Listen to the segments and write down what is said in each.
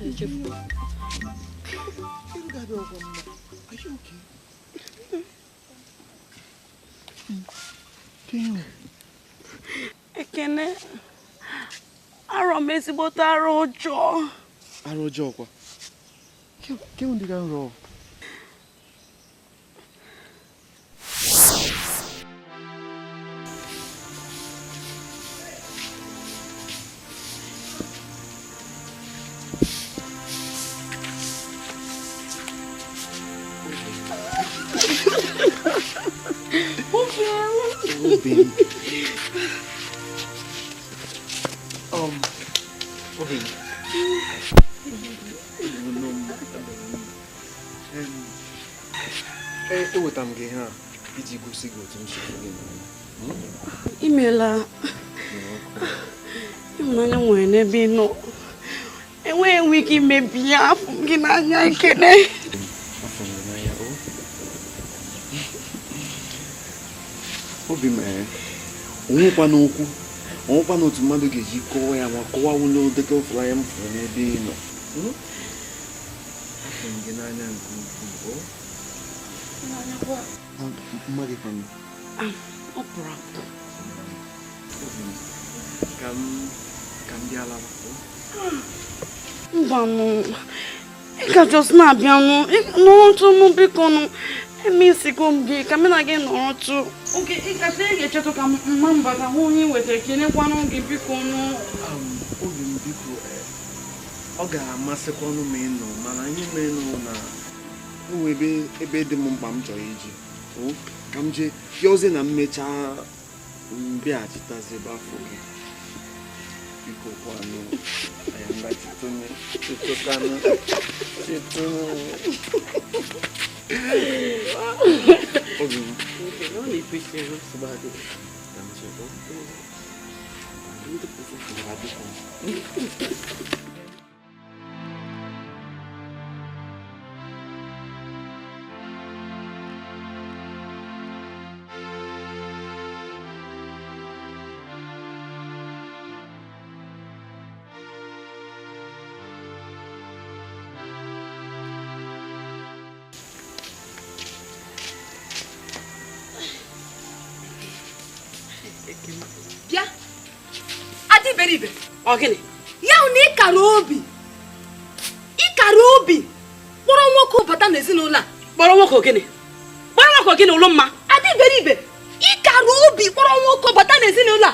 Echefu. Are you okay? Ekene, arọ m ezigbote arụ ọjọọ. Arụ ọjọọ kwa? Ke ndị ga nrọ? Obi. Obi. Eweta m gị ihe a iji gosi gị otu m si hụ gị n'anya. Imeela. Ịhụnanya nwere n'ebe ị nọ. Enweghị m ike imebi ya. Afụ m gị n'anya, Ekene. Afụ m gị n'anya, o. Obi m onwekwa n'okwu onwekwa n'otu mmadụ ga-eji kọwa ya ma kọwawụla ụdịka ịfụnanya m fụrụ n'ebe ị nọ. Afụ m gị n'anya nke ukwuu. Mma gị kwanụ? Ọ pụrụ apụ. Ka m bịa lawa. Mbanụ, ị ka just na-abịanụ n'ọtụ biko nụ. Emesigo m gị ka mụ na gị nọrọ tụ. Oke, ị kasị ị ga-echetụ ka mma mbata hụ onye wetara kenekwanụ gị biko nụ. Obi m biko, ọ ga-amasịkwanụ m ịnọ mana anyị menụ na enwe ebe dị m mkpa m chọrọ iji. Ka m jee yọzie na mmechaa mbịaghachitazi ebe afọ gị. Biko kwanụ, anyị mgbachitụnụ, chịtụkanụ, chịtụnụ. Obi m. Bịa, adị iberibe. Ọ gịnị? Ya hụ na ịkara obi kpọrọ nwoke bata n'ezinụlọ a. Kpọrọ nwoke gịnị? Kpọrọ nwoke gịnị Ụlụmma? Adị iberibe, ịkara obi kpọrọ nwoke bata n'ezinụlọ a.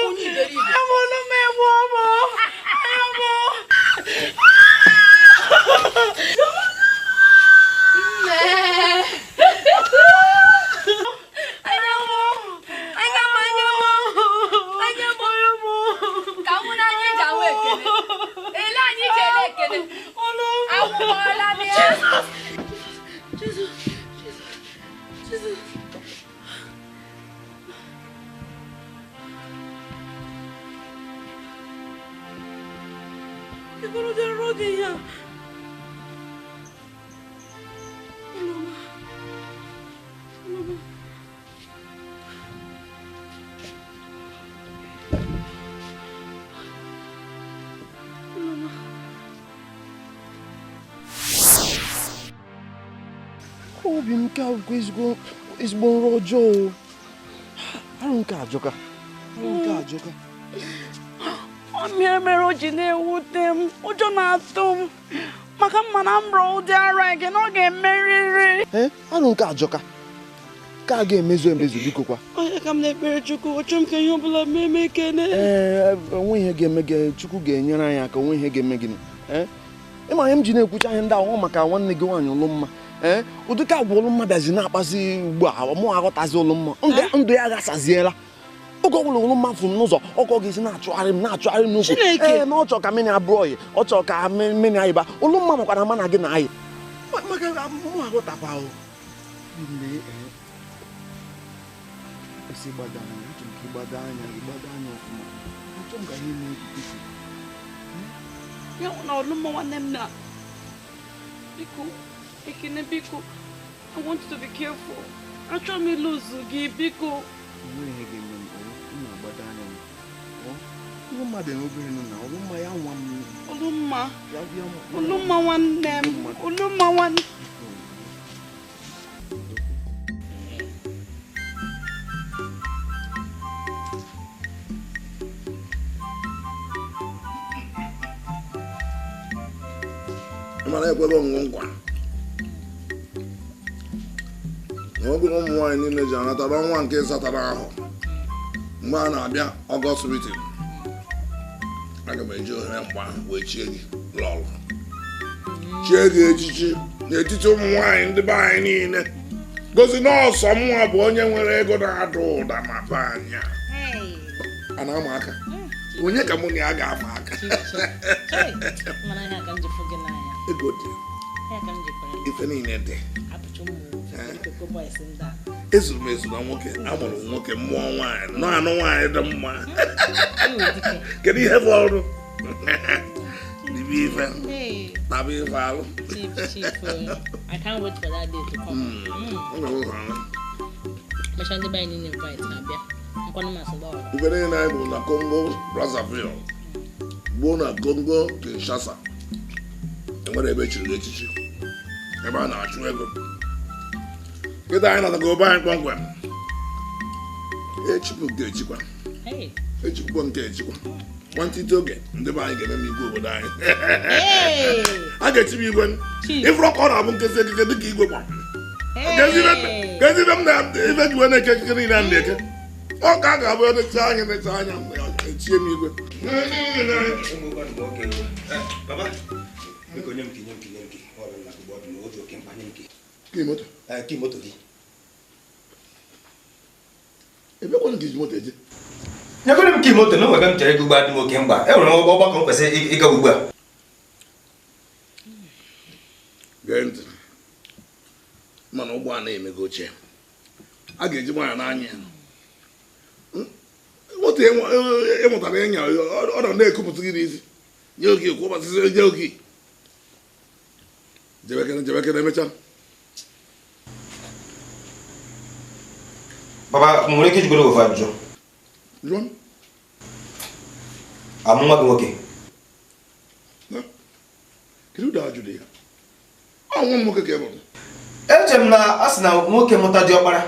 Onye iberibe. Obi m ka bụkwa ezigbo nrọ ọjọọ. Arụ nke ajọka. Arụ nke ajọka. Ọ mere o ji na-ewute m, ụjọ na-atụ m maka mma na m rụọ ụdị ara gị na ọ ga-emerịrị. Arụ nke ajọka. Ka a ga-emezu emezu biko kwa. Onye ka m na-ekpere Chukwu, ọchọ m ka ihe ọbụla mee m Ekene. Ee, onwe ihe ga-eme gị, Chukwu ga-enyere anyị aka, onwe ihe ga-eme gị. Ịma ihe m ji na-ekwucha ihe ndị ahụ maka nwanne gị nwaanyị Ụlụmma. Ụdịka agwa Ụlụmma bịazi na-akpazi ugbu a, mụ aghọtazi Ụlụmma. Ndụ ya aghasaziela. Oge ọbụla Ụlụmma fụrụ m n'ụzọ, ọkọ ga-esi na-achụgharị m n'ụkwụ. Ee, na ọ chọrọ ka mmiri abụọ ọyị, ọ chọrọ ka mmiri ayị ba. Ụlụmma makwara ama na gị na ayị. Maka mụ aghọtakwa o. Kwesị ịgbado anya, achọrọ m ka ịgbado anya, ịgbado anya ọfụma. Achọrọ m ka ihe mee gị. Ya na Ụlụmma nwanne m na biko. Ekene biko, I want you to be careful. Achọrọ m ịlụzu gị biko. Onwe ihe ga-eme m, m na-agbado anya m. Ọlụmma dị n'obere nụ na Ọlụmma ya nwa m. Ọlụmma. Ọlụmma nwanne m. Ọlụmma nwanne. Mana ekwego ngwụ nkwa na ọ bụrụ ụmụ nwaanyị niile ji anatara ọnwa nke satara ahụ mgbe a na-abịa Ọgọst meeting, aga m eji ohere mgba wee chie gị lọlọ, chie gị echichi n'etiti ụmụ nwaanyị ndị be anyị niile, gosi nọọsụ mụnwa bụ onye nwere ego na-ada ụda ma be anyị a na-ama aka. Onye ka mụ na ya ga-ama aka? Ego dị, ife niile dị. Ezuru m ezu na nwoke, amụrụ m nwoke, mmụọ nwaanyị, nọ anụ nwaanyị dị mma. Kedu ihe bụ ọrụ? Dibe ife, taba ife alụ. I can't wait for that day to come. Ife niile anyị bụ na Congo Brazzaville, gbuo na Congo Kinshasa, enwere ebe echiri echichi, ebe a na-achụ ego. Kịta anyị natago obe anyị kpọmkwem. Echipụ nke echikwa, echipụkwa nke echikwa. Nwantịtị oge ndị be anyị ga-eme m igwe obodo anyị. A ga-echi m igwe. Ifuru ọka ọ na-abụ nkezi ekike dịka igwe kwa. Kezi ibe m na ife ji wee na-eke ekike niile a na-eke. Ọ ka a ga-abụ necha anya necha anya echie m igwe. Nyegoro m kimoto na onwebe m chere gị ugbu a dị m oke mkpa. Enwere m ọgbakọ m kwesịrị ịga ugbu a. Gee ntị, mana ụgbọ a na-emego ochie, a ga-eji nwayọ n'anya ya. Moto ịmụtara ịnya ọ nọ na-ekupụta gị n'isi, nye oge kwụbasịsị, nye oge jebekere jebekere emechaa. Papa, m nwere ike ijigoro ofe ajụjụ? Jụọ. Amụ nwa gị nwoke? Kedu ụdị ajụ dị ya? Ọ nwa m nwoke ka ị bụrụ. Eche m na a sị na nwoke mụta diọkpara,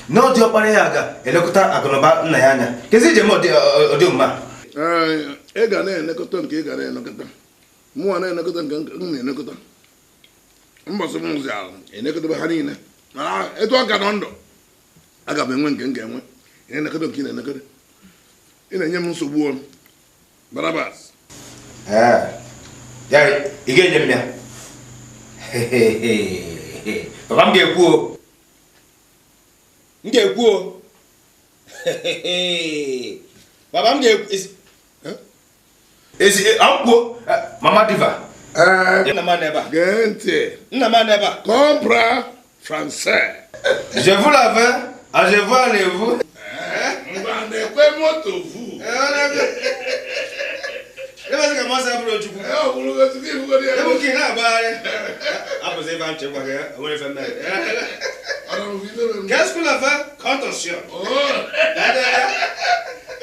na ọ diọkpara ya ga-elekọta akụnụba nna ya anya. Kezi ije m ọdị omume a? Ị ga na-elekọta nke ị ga na-elekọta, mụnwa na-elekọta nke m na-elekọta. Mbọsị m ụzọ ala elekọta ha niile, mana etu ọ ka nọ ndụ aga m enwe nke m ga-enwe. Ị na-elekọta nke ị na-elekọta, ị na-enye m nsogbu o Barabas. Ya ị ga-enye m ya? Papa m ga-ekwu o, m ga-ekwu o. Papa m ga-ekwu ezi akwụkwọ Mama Diva. Nna m ebe a. Gee ntị. Nna m ebe a. Compra français. Je vous la veux, à je vous allez-vous. Ngwa na-ekwe moto vu. Ebe ka masị abụrụ Chukwu. Ọ bụrụ gosi gị bugoro ya. Ebe ka ị na-agbagharị. Abụzi ebe a nchekwa gị, o nwere ife mmeri. Qu'est-ce qu'on a fait? Attention.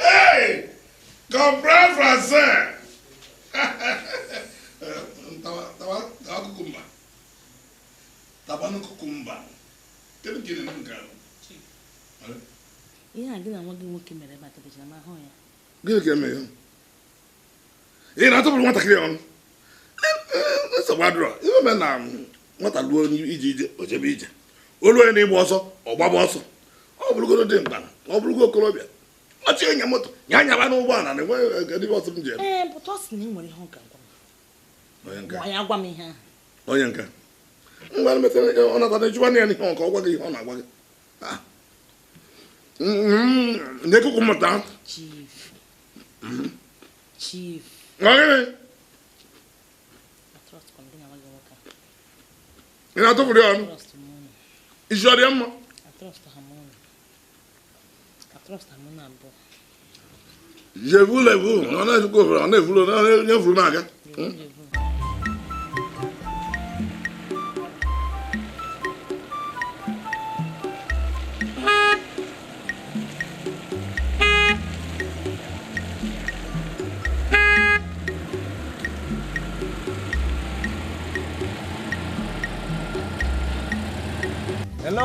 Hey! Comprends français. Tawa kukumba. Tabanu kukumba. Kedu ka ị na-eme nke ahụ? Ihe a gị na nwa gị nwoke mere ebe a tọbechara m ahụ ya. Gịnị ka eme ya? Ị na-atụpụrụ nwatakịrị ọnụ? Nsogbu adịrọ. Ihe mere na nwata luo ije ije, o jebe ije. Olu onye na-ịgba ọsọ, ọ gbaba ọsọ. Ọ bụrụgodo dị mkpa, ọ bụrụgo okorobịa. Ọ chọọ ịnya moto, ya anyaba n'ụgbọala na enweghị ebe ọsọ m ji eme. Ee, pụta ọ sị na e nwere ihe ọ ga-agwa m. Gwa ya, gwa m ihe ahụ. Onye nke ngwa metara ọ natara ejikwa ya n'ihe ọ ka ọ gwa gị ihe ọ na-agwa gị. N'ekuku mmụta. Chief. Chief. Gịnị? Ị na-atụpụrụ ya ọnụ? Isi ọ dị mma? Je vous le vous, ọ na-ezukọ ofere, ọ na-efuru, ọ na-efuru na-aga.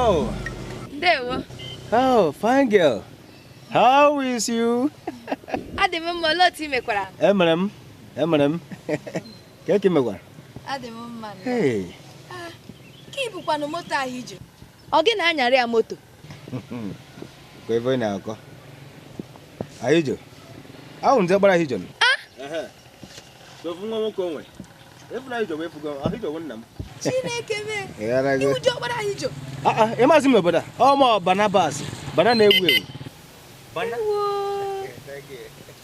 Oh. Ndewo. Oh, fine girl. How is you? Adị m mma, olee otu i mekwara? Emere m. Emere m. Ka eke mekwara? Adị m mma. Hey. Ka ị bụkwanụ moto ahụ ije. Ọ gị na-anyara ya moto? Ka ebe ị na-akọ. Ahijo. Ahụ ndị gbara Ahijo. Ah? Ehe. So fụ nwa nwoke o nwere. Efu na Ahijo wee fugo. Ahijo wụ nna m. Chineke mee. Iwu ji ọkpara Ahijo. Ah ah, ị maazị m n'obodo a. Ọ ma Barnabas. Bana na-ewu ewu. Bana.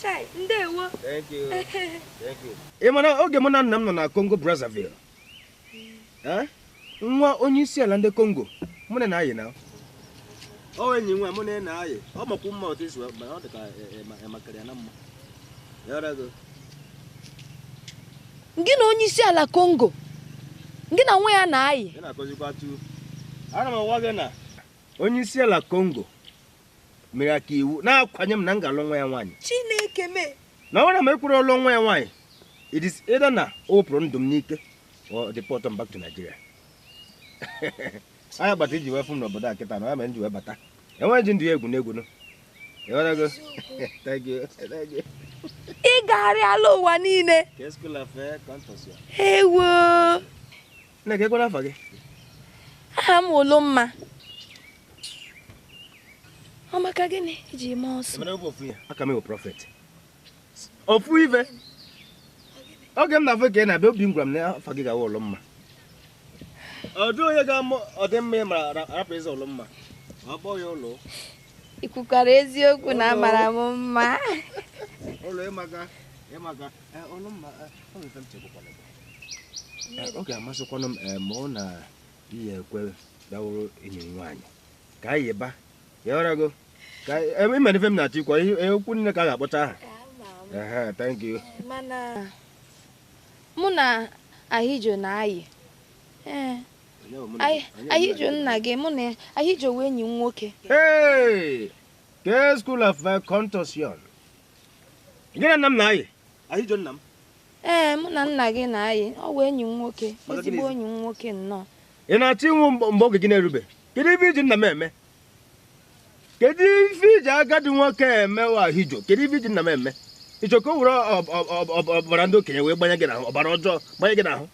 Chai, ndewo. Thank you. Thank you. Ị mana oge mụ na nna m nọ na Congo Brazzaville. Eh? Nwa onye isi ala ndị Congo. Mụ na na-ayị na. Ọ enyi nwa mụ na na-ayị. Ọ makwu mma otu isi mana ọ dị ka emakara ya na mma. Yọrọ. Gị na onye isi ala Congo. Gị na nwa ya na-ayị. Ị na-akọzikwa tu. Ana m agwa gị na onye isi ala Congo mere aka iwu na-akwanye m na m ga-alụ nwa ya nwaanyị. Chineke mee. Na ọ bụrụ na m ekwuru ọlụ nwa ya nwaanyị, it is either na o wepụrụ ndụ m n'ike or deport m back to Nigeria. Anya gbata iji wee fụ m n'obodo a kịta na ya mere m ji wee bata. Enweghị ji ndụ ya egwu n'egwu nụ. Ịghọtago? Thank you. Thank you. Ị gagharịala ụwa niile. Ewo. Nne ka ekwela afa gị? Aha m Olumma. Ọ maka gịnị iji mee ọsọ? Aka m ewu prọfet. Ofu ife. Oge m na-afụ ka ị na-abịa obi m gwara m na afa gị gawa Olumma. Ọ dị onye ga-amụ ọdịmma ị mara arapụ ịza Olumma. Ọ kpọọ ya ụlọ. Ị kwukwara eziokwu na amara m mma. Ụlọ ịmaka ịmaka Olumma ọ bụ ife m chekwakwara gị. Ọ ga-amasịkwanụ m ma ọ na ihe ekwe daworo enyi m nwaanyị ka anyị ba yọrọgo ka ị mere ife m na-achọ ikwa ihe okwu nne ka a ga-akpọcha aha. Ehe, thank you. Mana mụ na Ahijo na-ayị. Ee. Ahijo nna gị, mụ na Ahijo wee enyi m nwoke. Hey! Ke school of contortion. Gị na nna m na-ayị? Ahijo nna m. Ee, mụ na nna gị na-ayị. Ọ wee enyi m nwoke, ezigbo enyi m nwoke nnọọ. Ị na-achọ ịnwụ mgbe oge gị na-erube? Kedu ife iji nna m eme? Kedu ife iji agadi nwoke eme wa Ahijo? Kedu ife iji nna m eme? Ịchọ ka o were ọbara ndị okenye wee gbanye gị n'ahụ, ọbara ọjọọ gbanye gị n'ahụ?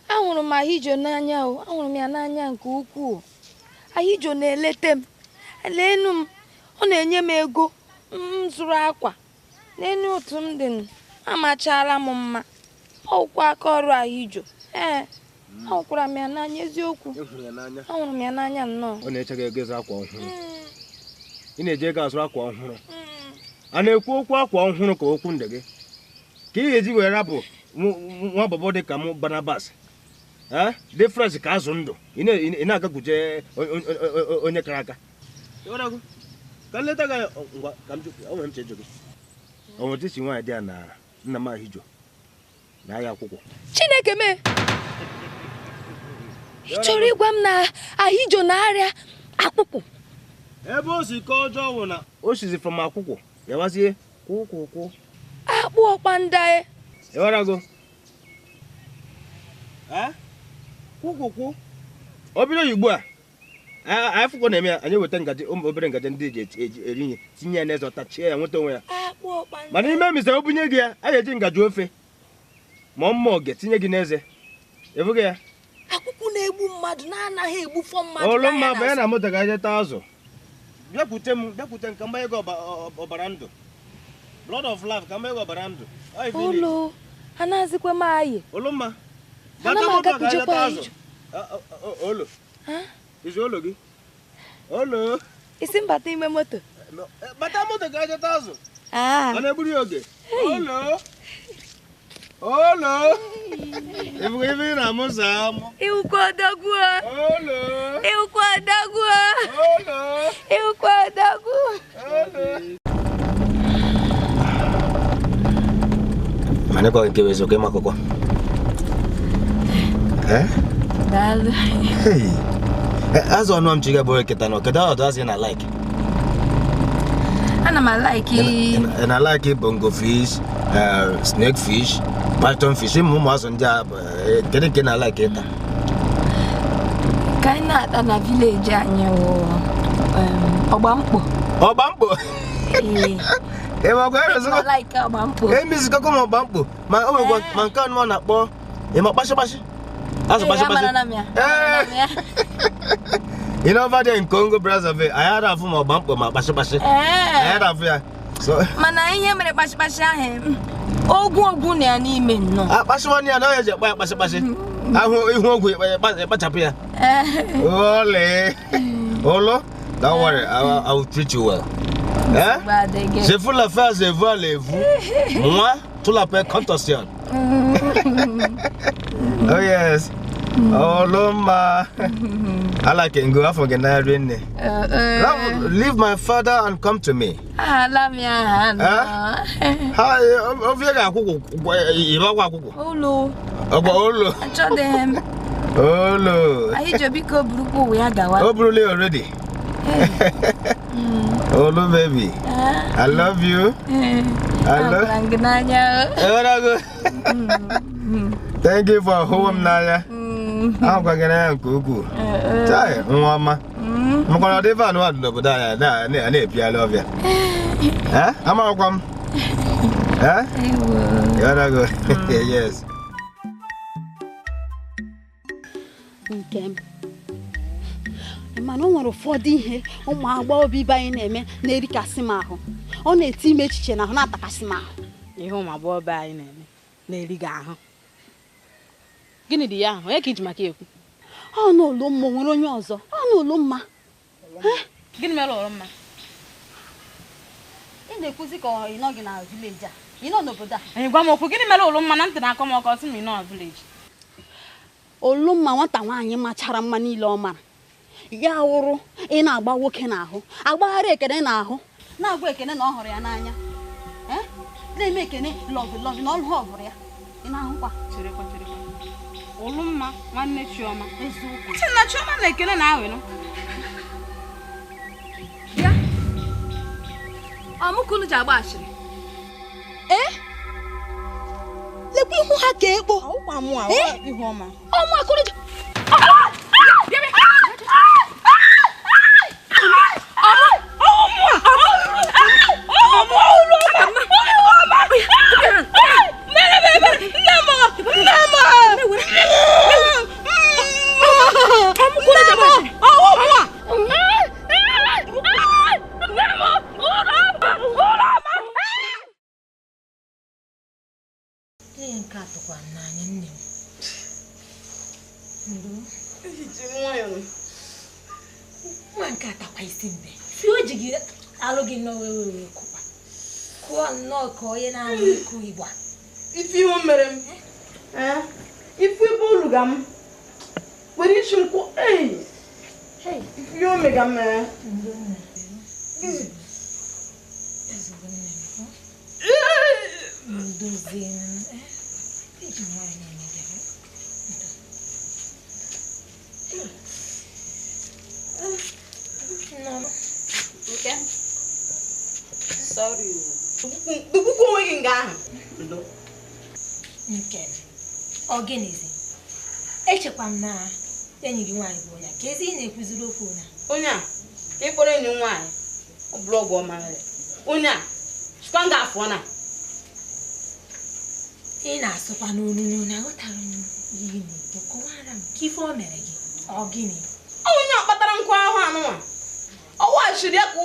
Ahụrụ m Ahijo n'anya o, ahụrụ m ya n'anya nke ukwuu. Ahijo na-elete m, leenu m, ọ na-enye m ego, m zụrụ akwa. N'enu otu m dị, amachaala m mma. Ọkwa aka ọrụ Ahijo. Ee, ahụkwara m ya n'anya eziokwu. Ahụrụ m ya n'anya nnọọ. Ọ na-eche gị ego ịzụ akwa ọhụrụ. Ị na-eji ego azụrụ akwa ọhụrụ. A na-ekwu okwu akwa ọhụrụ ka okwu ndị gị. Ka ị ga-eji wee rapụ nwa bọbọ dị ka mụ Barnabas. Dị fresh ka azụ ndụ. Ị na-agagwuje onye kara aka. Ka nleta gị ngwa ka m jụ, o nwere m che jụ gị. O nwere isi nwaanyị dị ya na nna m Ahijo na ahịa akwụkwọ. Chineke mee. Ị chọrọ ịgwa m na Ahijo na-arịa akwụkwọ? Ebe o si ka ọjọọ wụ na o sizi from akwụkwọ yawazie kwụkwụkwụ. Akpụ ọkpa ndae. Ịghọtago? Kwụkwụkwụ. O bido ugbu a anyị fụkọ na-eme ya, anyị weta ngaji obere ngaji ndị eji eri ihe tinye ya n'eze ọtachie ya nweta onwe ya. Mana ime misa o bunye gị ya, a ga-eji ngaji ofe ma mma oge tinye gị n'eze. Efughị ya? Akwụkwọ na-egbu mmadụ na-anaghị egbufọ mmadụ. Olumma bụ ya na moto ga eje taa azụ. Bịakwute m, bịakwute m ka mgbanye gị ọbara ndụ. Blood of life ka mgbanye gị ọbara ndụ. Olo, anazikwa m ayị. Olumma, bata moto ga eje taa azụ. Olo. Izi olo gị? Olo. Isi m bata ime moto. Bata moto ga eje taa azụ. Ọ na-egburu ya oge. Olo. Olo. Ife ị na-amụsa amụ. Iwukwa odogwu. Olo. Iwukwa odogwu. Olo. Iwukwa odogwu. Olo. Mana kwa nke wezo ke makoko. Eh? Daalụ. Hey. Azụ ọnụ m chiga bụ eketa na kedu ọdụ azụ ị na like? Ana m like. Ị na like bongo fish, snake fish, python fish, ụmụ azụ ndị a kedu nke na like ịta? Nke anyị na-ata na vileji anyị wụ ọgbamkpo. Ọgbamkpo? Emezikọkọ m ọgbamkpo ma o nwekwa ma nke anụ ọ na-akpọ ịma kpashịkpashị. Azụ kpashịkpashị. You know, over there in Congo Brazzaville, I had a form of bump ma kpashịkpashị. I had a ya. Mana ihe mere kpashịkpashị ahụ ogwu ogwu na ya n'ime nnọọ. Akpashịkpashị ya na ọ ya ji akpa ya kpashịkpashị. Ahụ ihu ogwu ịkpachapụ ya. Ole. Olo, don't worry, I will treat you well. Eh? Je vous la fais, je vous les vous. Moi, tout la paix contorsion. Oh yes. Oh Loma. I like it. Go off again. Leave my father and come to me. I love you. Hi, Olo. Olo. Olo. Olo already. Olo baby. I love you. I love you. Thank you for home Naya. I'm going to go. Chai, mama. I'm going to live but I love you. Eh? I'm going to come. Eh? You wanna go? Yes. Nkem. Mana o nwere ụfọdụ ihe ụmụ agbọghọ ibe anyị na-eme na-erikasị m ahụ. Ọ na-eti ime echiche na ahụ na-atakasị m ahụ. Ihe ụmụ agbọghọ anyị na-eme na-eri gị ahụ. Gịnị dị ya ahụ? Onye ka iji maka ekwu? Ọ na Ụlọmma nwere onye ọzọ. Ọ na Ụlọmma. Gịnị mere Ụlọmma? Ị na-ekwuzi ka ị nọghị na vileji a. Ị nọ n'obodo a. Anyị gwa m okwu, gịnị mere Ụlọmma na ntị na-akọ m ọkọ sị m ị nọ na vileji? Ụlọmma nwata nwaanyị machara mma niile ọ mara. Ya wụrụ ị na-agba nwoke n'ahụ, agbagharị Ekene n'ahụ, na-agwa Ekene na ọ hụrụ ya n'anya. Na-eme Ekene lọvị lọvị na ọlụ ọ hụrụ ya. Ị na-ahụkwa? Cherekwa cherekwa. Ụlọmma nwanne Chioma. Eziokwu. Sị na Chioma na Ekene na-ahụ nụ. Ya. Ọmụkunu ji agba ashịrị. Eh? Lekwa ihu ha ka ekpo. Ọkwa mụ a, ihu ọma. Ọmụ akụrụ ji. Ife ihu mere m ife ebe olu ga m were isi m kwụ ife ihe omega m mere Sorry. Dugbuku onwe gị nga ahụ. Nke ọ gịnịzi? Echekwa m na enyi gị nwaanyị bụ onye a. Ka ezi ị na-ekwuziri okwu na onye a ka ị kpọrọ enyi m nwaanyị ọ bụrụ ọgwụ ọma mere. Onye a chịkwa nga afọ na ị na-asụkwa n'onu n'onu aghọtara m ihe na-ekwu. Kọwara m ka ife o mere gị ọ gịnị? Ọ onye a kpatara nkụ ahụ anụnwa. Ọ waghachiri ya ka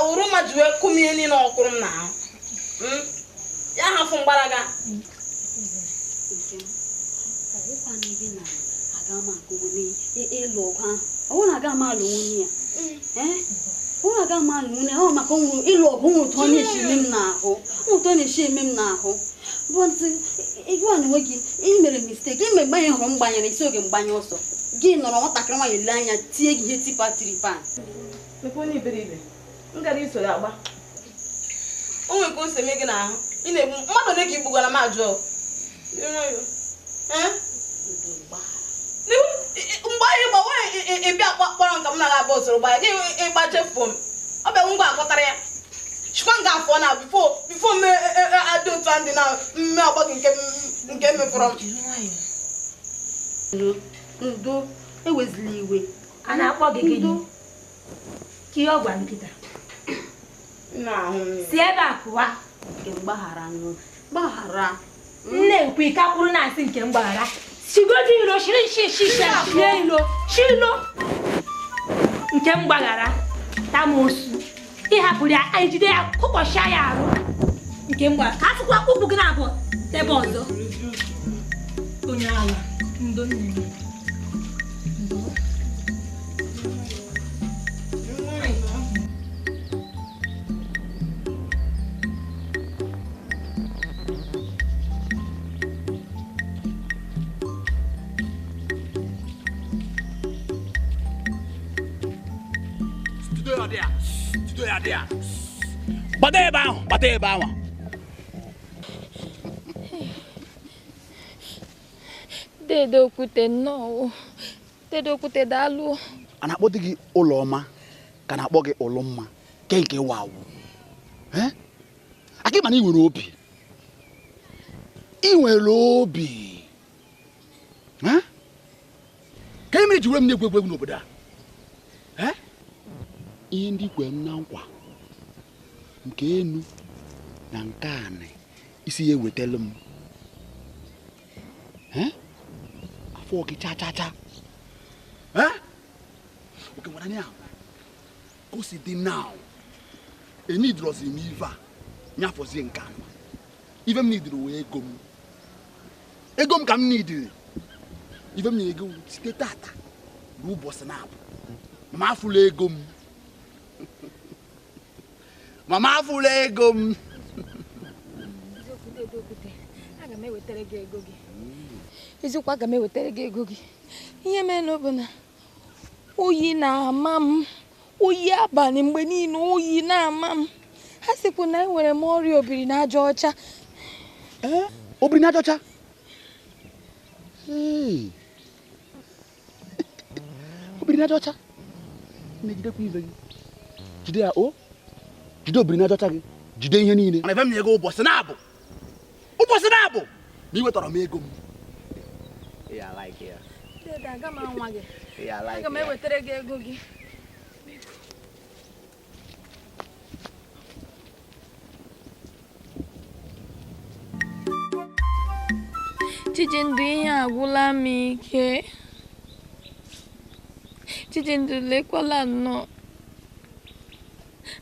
oroma ji wee kụmie niile ọkụrụ m n'ahụ. Ya hafụ mgbalaga. Ịlụ ọgụ ụtọ na-esi eme m n'ahụ. Ụtọ na-esi eme m n'ahụ. Ịgwa na onwe gị ị mere mistake ime mgbe anyị hụrụ m gbanyere isi oge mgbanye ọsọ. Gị nọrọ nwatakịrị nwaanyị ele anya tie gị ihe tipa tiri pan. Mekwa onye iberibe. M gara iso ya agba. O nwere ka o si eme gị n'ahụ. Ị na-egbu mmadụ ole ka i gbugara m ajụọ. Mgbe anyị gbawa ịbịa kpọrọ nka m na-aga abụọ usoro gbaa gị ịgbachefuo m. Ọ bịa ngwa akọtara ya. Chịkwa nga afọ na bifo m adị otu a ndị na mme ọgbọ gị nke mefọrọ m. Ndo ewezila iwe. A na-akpọ gị gịnị? Ka ihe ọ gwara nkịta. Si ebe a pụwa. Nke mgbaghara nụ. Gbaghara. Nne nkwu ike akwụrụ na-asị nke mgbaghara. Sigodu ilo shiri shi shi shie ilo shilo. Nke mgbaghara. Tamosu. Ịhapụrụ ya anyị jide ya kụkọsịa ya arụ. Nke mgbaghara. Ka afụkwa ụkwụ gị na-abụ ebe ọzọ. Onye ala ndo nne m. Gbata ebe ahụ. Dede Okwute nnọọ. Dede Okwute daalụ. A na-akpọ di gị Ụlọma ka na-akpọ gị Ụlọmma ke nke wawu. Aka ịma na ị nwere obi. Ị nwere obi. Ka e mere ji were m na-egwu egwu n'obodo a. Ihe ndị kwe m na nkwa nke enu na nke anị isi ya ewetelu m afọ gị cha cha cha oke nwere anya ka o si dị now enidrozi m ife a nyafọzie nke anụ ife m nidiri wee ego m ego m ka m nidiri ife m nyere ego site tata ruo ụbọchị na-abụ mama afụla ego m. Mama afụla ego m. Aga m ewetara gị ego gị. Eziokwu aga m ewetara gị ego gị. Ihe mere na ọ bụ na oyi na-ama m. Oyi abalị mgbe niile oyi na-ama m. Ha sịkwa na enwere m ọrịa obiri na aja ọcha. Obiri na aja ọcha? Obiri na aja ọcha? Na-ejidekwa ibe gị. Jide ya o. Jide obiri na aja ọcha gị. Jide ihe niile. Mana ebe m nye ego ụbọchị na-abụ. Ụbọchị na-abụ. Na iwetara m ego m. Dede, aga m anwa gị. Aga m ewetara gị ego gị. Chijindu, ihe agwụla m ike. Chijindu, lekwala nnọọ.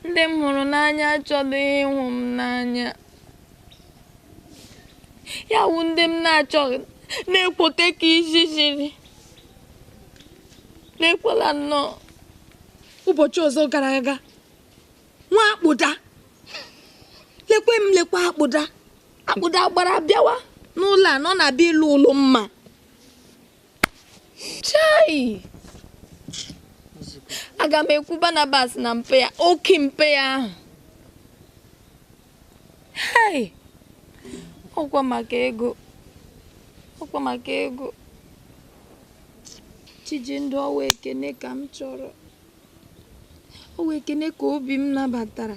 Ndị m hụrụ n'anya achọghị ịhụ m n'anya. Ya wụ ndị m na-achọghị na-ekwote ka ijijiri. Lekwala nnọọ. Ụbọchị ọzọ gara aga, nwa akpụda. Lekwe m lekwa akpụda. Akpụda gbara bịawa n'ụlọ a nọ na-abịa ịlụ ụlọ mma. Chai! Aga m ekwu Barnabas na mpe ya, oke mpe ya ahụ. Hei! Ọkwa maka ego. Ọkwa maka ego. Chijindu, ọwa ekene ka m chọrọ. Ọwa ekene ka obi m nabatara.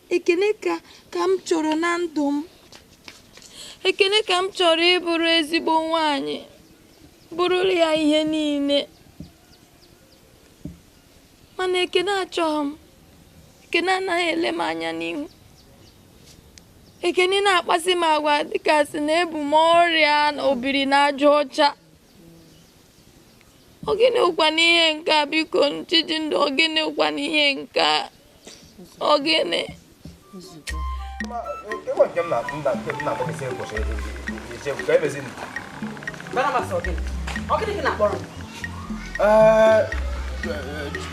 Ekene ka m chọrọ na ndụ m. Ekene ka m chọrọ ịbụrụ ezigbo nwanyị. Bụrụ ya ihe niile. Mana ekene achọghị m. Ekene anaghị ele m anya n'ihu. Ekene na-akpasị m agwa dịka sị na ebu m ọrịa na obiri na aja ọcha. Ogene ụkwa n'ihe nke a biko Chijindu, ogene ụkwa n'ihe nke a. Ogene.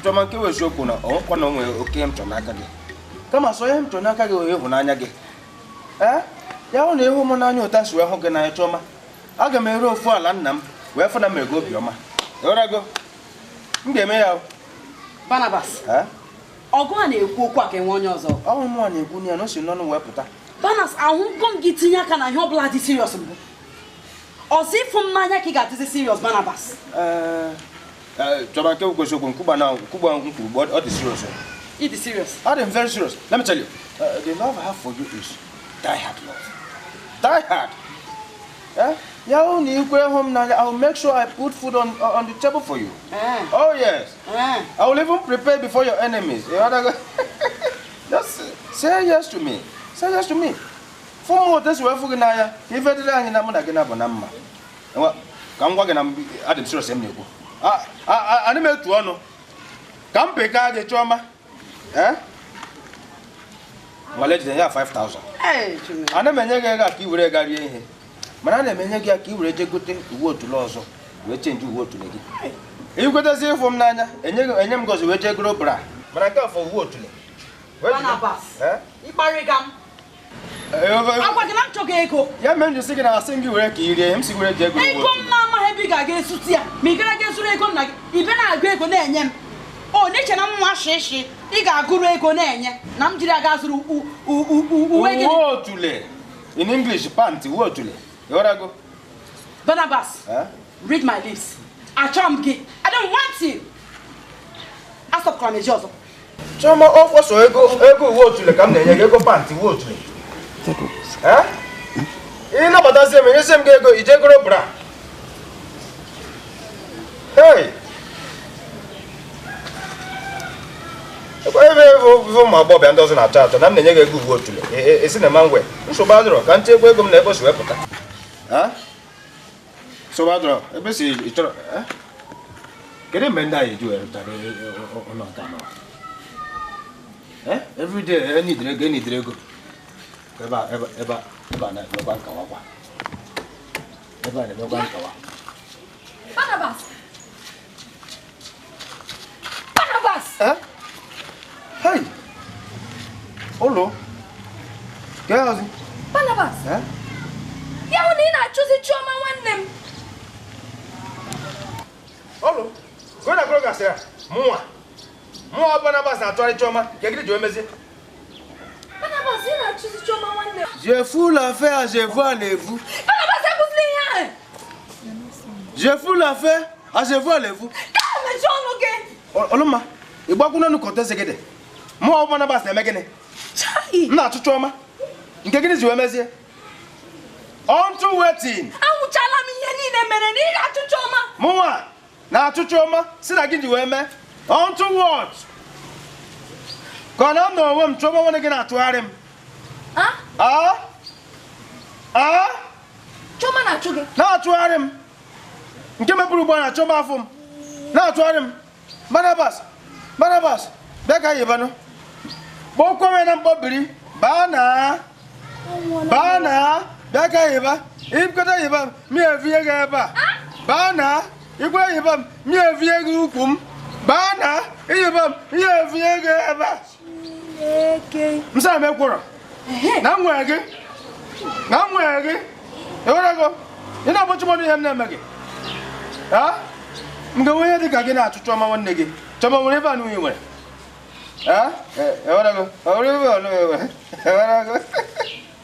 Chọma nke wụ eziokwu na ọnwụkwa na onwe oke m chọrọ n'aka gị. Kama sọ ihe m chọrọ n'aka gị ịhụnanya gị. Ya hụ na ịhụ m n'anya ụta si wee hụ gị n'anya Chọma. Aga m ere ofu ala nna m wee fụ na m ego obiọma. Ịghọtago? M ga-eme ya. Barnabas. Ọgụ a na-ekwu okwu a ka enwe onye ọzọ. Ọ bụ mụnwa na-ekwu ya na o si n'ọnụ wee pụta. Barnabas, ahụgo m gị tinye aka na ihe ọ bụla dị serious mbụ. Ọzọ ịfụ m n'anya ka ị ga-adịzi serious, Barnabas. Chọma nke bụ eziokwu nkwugba na nkwugba m kwuru ọ dị serious. Ị dị serious? I am very serious. Let me tell you, the love I have for you is die hard love. Die hard. Ya hụ na ikwe hụ m n'anya, I will make sure I put food on the table for you. Oh yes. I will even prepare before your enemies. Just say yes to me. Say yes to me. Fụ m otu esi wee fụ gị n'anya, ka ife dịrị anyị na mụ na gị na-abụ na mma. Ka m gwa gị na adị m serious m na-ekwu. Ana m etu ọnụ. Ka m peka gị Chioma. Nwale jide ya 5,000. Ana m enye gị ego a ka i were gaa rie ihe. Mana ana m enye gị ya ka i were jee gote uwe otule ọzọ wee chenji uwe otule gị. Ikwetezi ịfụ m n'anya, enye m gọzi wee jee goro bra. Mana nke afọ uwe otule. Barnabas, ịkparịga m. Agwa gị na m chọghị ego. Ya mere m ji sị gị na asị m gị were ka i rie, m si were jee goro uwe otule. Ego m na-amaghị ebe ị ga-aga esute ya, ma ị gara ga ezuru ego nna gị, ị bịa na-agụ ego na-enye m. O na-eche na mma shishi, ị ga-agụrụ ego na-enye na m jiri aga zụrụ uwe gị. Uwe otule. In English, pant, uwe otule. You Barnabas, read my lips. Achọrọ m gị. I don't want you. Asọpụkwara m ezi ọzọ. Chioma, ọ kwọsọ ego uwe otule ka m na-enye gị, ego pant uwe otule. Ị nabatazie m, enyezie m gị ego, ije goro bra. Hey! Ebe ụmụ agbọghọbịa ndị ọzọ na-achọ achọ na m na-enye gị ego uwe otule. Esi na ma ngwe. Nsogbu adịrọ ka m chekwa ego m na ebe o si wepụta. Nsogbu adịrọ ebe si ị chọrọ. Kedu mgbe ndị anyị eji were rụtara ụlọ nke anọ? Everyday enidere ego enidere ego. Ebe a na-emekwa nkawa kwa. Ebe a na-emekwa nkawa. Barnabas! Barnabas! Hey! Ụlọ! Kee ozi? Barnabas! Ya hụ na ị na-achụzi Chioma nwanne m. Ụlọ! Gona goro gasịrị mụnwa. Mụnwa Barnabas na-achụgharị Chioma nke gịnị ji wee mezie? Barnabas, ị na-achụzi Chioma nwanne m. Je fous l'affaire, je vois les vous. Barnabas, ekwusịla ihe ahụ. Je fous l'affaire, je vois les vous. Gaa mechie ọnụ gị. Ọlụmma, ị gbakwuna ọnụ kọteze gị dị. Mụnwa Barnabas na-eme gịnị? M na-achụ Chioma nke gịnị ji wee mezie? Onto wetin. Anwụchala m ihe niile mere na ị ga-achụ Chioma. Mụnwa na-achụ Chioma si na gị ji wee mee. Onto what? Ka ọ na m na onwe m Chioma nwanne gị na-atụgharị m. Chioma na-achụ gị? Na-atụgharị m. Nke mepụrụ ugbu a na Chioma afọ m. Na-atụgharị m. Barnabas, Barnabas, bịa ka anyị banụ. Kpọkwa na mkpọbiri, baa na. Baa na, bịa ka anyị ba. Ikweta yiba m, mi evie gị ebe a. Baa na, ikwe yiba m, mi evie gị ukwu m. Baa na, iyiba m, mi evie gị ebe a. M sị m ekworo. Na m nwere gị. Na m nwere gị. Ewere ego. Ị na-agbochi m ọnụ ihe m na-eme gị. M ga-enwe ihe dị ka gị na-achụ Chioma nwanne gị. Chioma nwere ebe anụ nwere. Ewere ego. Nwere ebe anụ nwere. Ewere ego.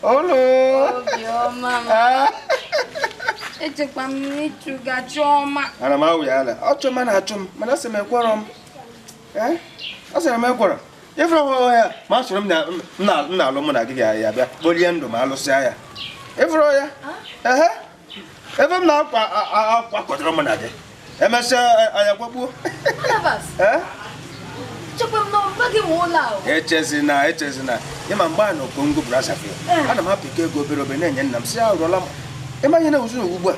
Olu. Obiọma m. Echekwa m n'ịchụga Chioma. Ana m awụ ya ala. Ọ Chioma na-achụ m, mana asị m ekwerọ m. Ọ sịrị m ekwerọ. Ifuru onwe ya, ma a sịrị m na-alụ mụ na gị ga-abịa kpolie ndụ ma alụsịa ya. Ifuru ya? Ehe. Ebe m na-akwa kwadoro mụ na gị. Emesịa anyị akwakpuo. Barnabas. Chekwa m na ọmụma gị nwe ụlọ ahụ. Echezina, echezina. Ịma mgbe a na Okongo Brazzaville, ana m hapụ ike ego obere obere na-enye nna m si arụọla m. Ịma ihe na-ewuzi ugbu a?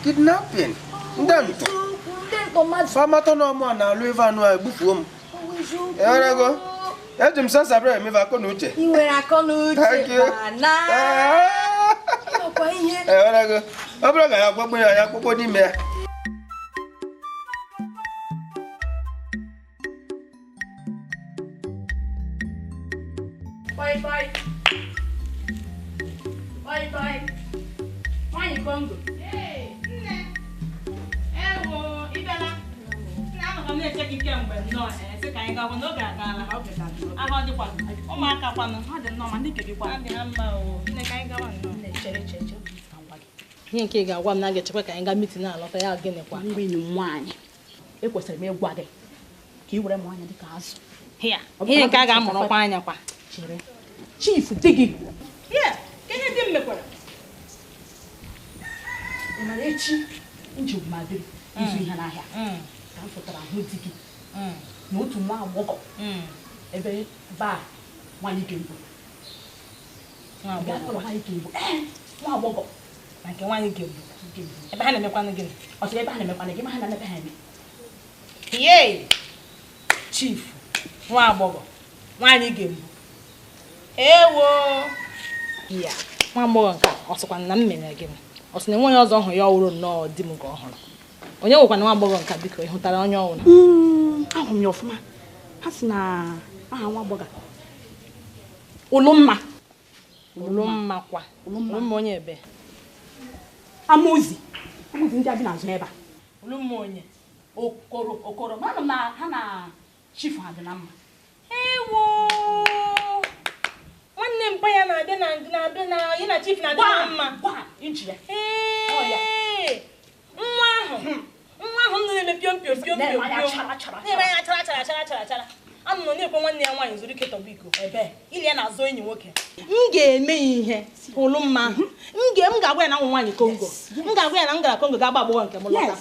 Kidnapping. Ndị ntọ. Famata na ọmụ a na-alụ ife anụ a egbufuo m. Ewere ego. Eji m sensa bịa emefe akọ na uche. Ị nwere akọ na uche mana. Ịnọkwa ihe. Ewere ego. Ọ bụrụ ka ya akwakpo ya, ya akwakpo n'ime ya. Bye bye. Bye bye. Nwaanyị Kongo. Ee, nne. Ewo, ị bịala. Nne, anọkwa m na-eche gị kemgbe nnọọ, sị ka anyị gakwa n'oge agaala. Ahụ ọ dịkwa ụmụaka kwanụ. Ha dị nnọọ ma ndị nke gị kwa. Adị ha mma o. Nne, ka anyị gawa nnọọ. Nne, chere chere chere ka m gwa gị. Ihe nke ị ga-agwa m na a ga-echekwa ka anyị gaa mitin na-alọta ya gịnịkwa? Mgbe enyi m nwaanyị, ekwesịrị m ịgwa gị ka ị were m anya dịka azụ. Ihe nke a ga-amụrụkwa anya kwa. Chere. Chief di gị. Yeah, ka ihe di m mekwara. Echi njem ịzụ ihe n'ahịa ka m fụtara ahụ di gị na otu nwa agbọghọ ebe baa nwaanyị ga-ebu nwa agbọghọ na nke nwaanyị ga-ebu ebe ha na-emekwanụ gịnị? Ọ sịrị ebe ha na-emekwanụ gị ma ha na-emepe ha eme. Yei chief nwa agbọghọ nwaanyị ga-ebu ewo ya nwa agbọghọ nke a ọ sịkwa na m mere gịnị? Ọ sị na enweghị ọzọ hụ ya ọhụrụ nnọọ di m nke ọhụrụ. Onye nwekwana nwa agbọghọ nke biko ị hụtara onye ọhụrụ? Ahụrụ m ya ọfụma. Ha sị na aha nwa agbọghọ Ụlụmma. Ụlụmma kwa Ụlụmma onye ebe? Amuzi. Amuzi ndị abi n'azụ ebe a. Ụlụmma onye? Okoro Okoro mana m na ha na chief ha dị na mma. Ewo nwanne mpa ya na-abịa na na-abịa na ya na chief na-adị na mma. Gwa inji ya. Ee nwa ahụ m na-eme piom piom piom piom na-eme anya chara chara chara chara chara anụ nọ na-ekwe nwanne ya nwaanyị zuru ike tọgbọ iko ebe ili ya na-azụ enyi nwoke. M ga-eme ya ihe Ụlụmma ahụ. M ga-agwa ya na ụmụ nwaanyị Kongo. M ga-agwa ya na m gara Kongo ga-agba agbọghọ nke m lọta.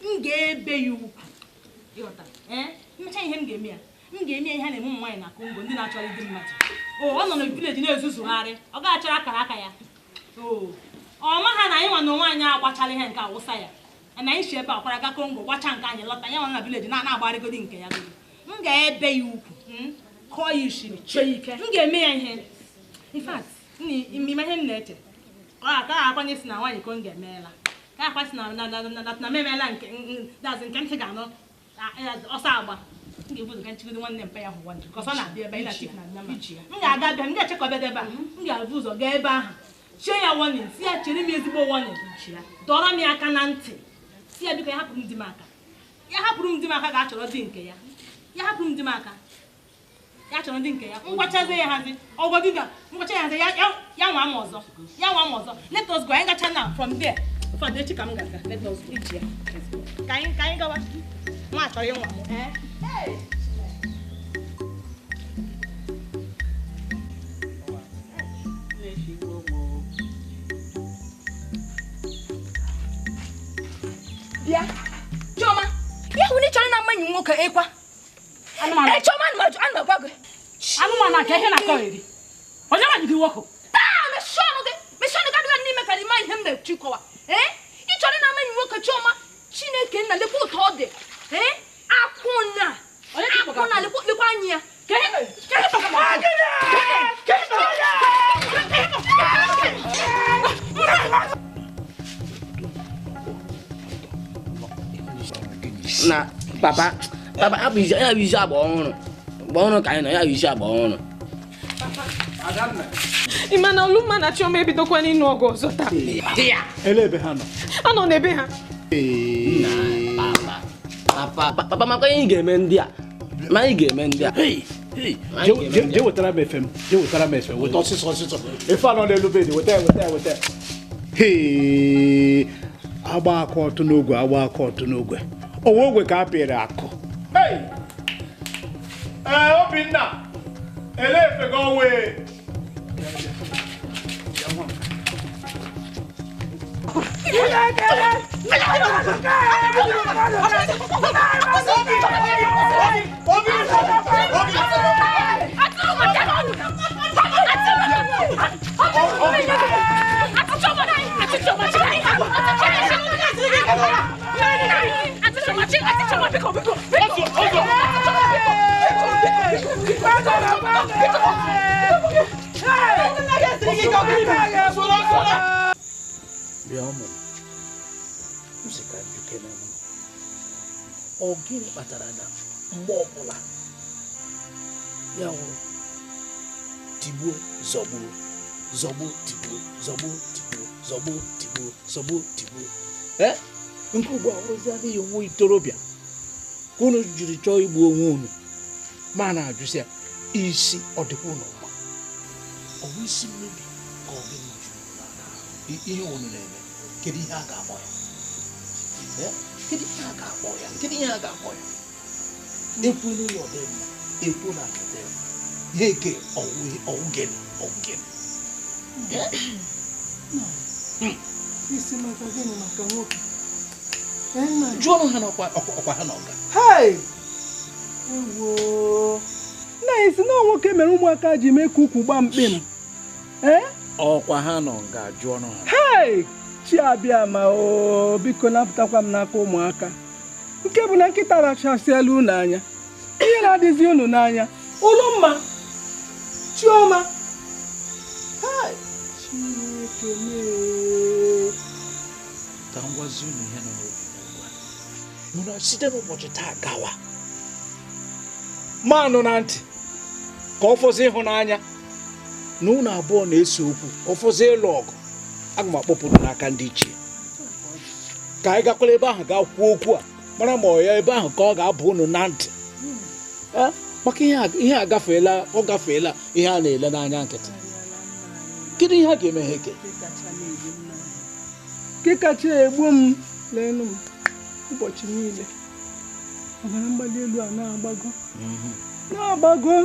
M ga-ebe ya ugwu. Ịghọta? Mmecha ihe m ga-eme ya. M ga-eme ihe na-eme ụmụ nwaanyị na Kongo ndị na-achọrọ ịdị mmadụ. Ọ nọ na vileji na-ezuzugharị. Ọ ga-achọrọ akara aka ya. Ọ ma ha na anyị nwa na onwe anyị agbachala ihe nke awụsa ya. Na anyị si ebe a kwara ga Kongo gbacha nke anyị lọta ya nwa na vileji na-agbagharịgodi nke ya. M ga-ebe ya ukwu kọọ ya ishiri chee ike. M ga-eme ya ihe. In fact, ime ihe m na-eche ọ aka akwanye si na nwaanyị Kongo emeela ka akwa si na na m emeela nke nke ntị ga-anọ ọsọ agba. M ga-ebu ụzọ ka nchigodo nwanne mpa ya hụ nwanne ka ọsọ na-abịa ebe na chief na-abịa mma. M ga-aga bịa m ga-echekọba ebe a. M ga-ebu ụzọ gaa ebe ahụ chee ya warning si ya chere m ezigbo warning dọrọ m ya aka na ntị si ya biko ya hapụrụ m di m aka ya hapụrụ m di m aka ga-achọrọ di nke ya ya hapụrụ m di m aka ya chọrọ ndị nke ya ngwachazie ya hazi ọgwọ gị ga ngwacha ya hazi ya nwa m ọzọ ya nwa m ọzọ. Let us go anyị gacha na from there ụfọdụ echi ka m ga-aga. Let us go iji ya ka anyị gawa nwa achọrọ ịnwa m. Bịa Chioma, ya hụ na ị chọrọ na mma enyi nwoke ịkwa Chioma anụ agwa gị anụmanụ aka ihe na-akọ eri onye nwaanyị gị nwoke taa mechie ọnụ gị mechie ọnụ gị adịla n'ime ka ịma ihe m na-echu kọwa. Ee ị chọrọ na mma enyi nwoke Chioma Chineke nna lekwa ụtọ ọ dị. Ee akwụna akwụna lekwa anya ya na papa papa abụ ya bụ isi agba ọhụrụ agba ọhụrụ ka anyị nọ ya bụ isi agba ọhụrụ. Ị ma na Ụlụmma na Chioma ebidokwana ịnụ ọgụ ọzọ taa? Ele ebe ha nọ? Ọ nọ n'ebe ha. Papa papa maka ihe ị ga-eme ndị a ma anyị ga-eme ndị a. Jee wetara m efe m jee wetara m efe weta ọsịsọ ọsịsọ efe anọ n'elu bed weta ya weta ya weta ya. Agba aka ọtụ n'ogwe agba aka ọtụ n'ogwe onwe ogwe ka a pịrị akụ. Ee Obinna ele efe gị ọnwa. Bịa ụmụ m sị ka njikere m ọ gịnị kpatara na mgbe ọbụla ya wụrụ tigbuo zọgbuo zọgbuo tigbuo zọgbuo tigbuo zọgbuo tigbuo zọgbuo tigbuo ee nke ugbu a ọrụzi adịghị nwa itorobịa ka unu jiri chọọ igbu onwe unu ma na-ajụsị ya isi ọ dịkwa unu mma ọ bụ isi mmebi ka ọ gịnị juru n'aka ihe unu na-eme kedu ihe a ga-akpọ ya kedu ihe a ga-akpọ ya kedu ihe a ga-akpọ ya ekwu n'ụlọ dị mma ekwu na ala dị mma ihe eke ọwụ gịnị ọwụ gịnị Isi maka gịnị maka nwoke? Jụọ ọnụ ha n'ọkwa ọkwa ha n'ọga. Hei! Ewo! Nna isi na nwoke mere ụmụaka ji mee ka ukwu gbaa mkpị m. Ee? Ọkwa ha nọ nga jụọ ọnụ ha. Hei! Chi abịa ma o biko napụtakwa m n'aka ụmụaka. Nke bụ na nkịta rachasịala unu anya. Ihe na-adịzi unu n'anya. Ụlọmma! Chioma! Hei! Chineke mee! Ka m gwazi unu ihe nọ n'obi m ugbu a. Mụ na site n'ụbọchị taa gawa. Manụ na ntị ka ọ fọzi ịhụnanya na unu abụọ na-ese okwu ọ fọzi ịlụ ọgụ aga m akpọpụ unu n'aka ndị ichie ka anyị gakwara ebe ahụ gaa kwuo okwu a mara ma ọ ya ebe ahụ ka ọ ga-aba unu na ntị maka ihe agafeela ọ gafeela ihe a na-ele n'anya nkịtị. Kedu ihe a ga-eme ha eke? Nke kacha egbu m leenụ m ụbọchị niile ọbara mgbali elu a na-agbago na-agbago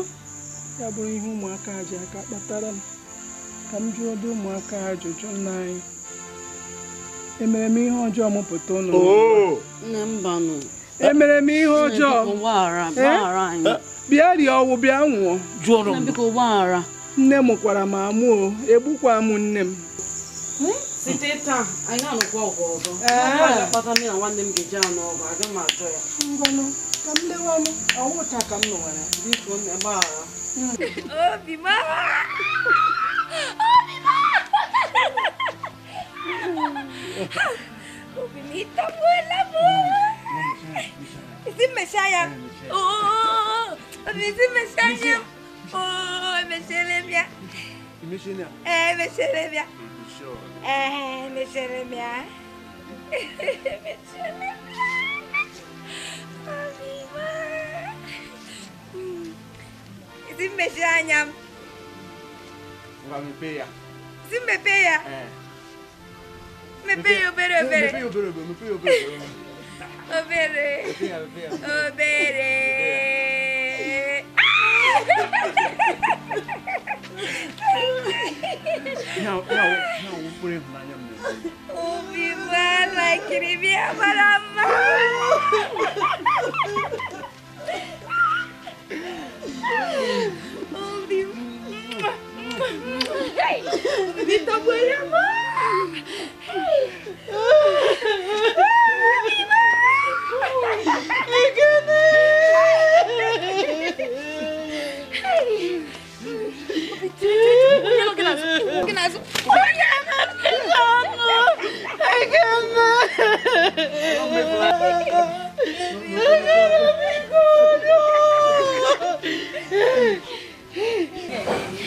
ya bụrụ ihe ụmụaka ji aka kpatara m ka m jụọ dị ụmụaka ajụjụ. Nna anyị emere m ihe ọjọọ mụpụta ụnụ? Emere m ihe ọjọọ? Bịa rie ọwụ bịa nwụọ. Nne m kwara m amụ o egbukwa m nne m. Site taa anyị na-anụkwa ọgụ ọzọ. Akpata m na nwanne m ga-eji anụ ọgụ aga m achọ ya. Ngwanụ ka m lewanụ ọwụ taa ka m nụwara. Biko nne gbaghara. Obi m! Obi m! Obi m ịtagbuola m! Isi mmechaa ya. Obi isi mmechaa anya m. Emechere m ya. Emechere m ya. Emechere m ya. Emechere m ya. Obi m. Isi mmechi anya m. Mepee ya. Isi mepee ya. Mepee ya obere obere. Mepee ya obere obere. Mepee ya obere obere. Obere. Obere. Obi m laikiri m ya mara mma. Obi m. Obi m ịtọgbuola m. Obi m. Ekene.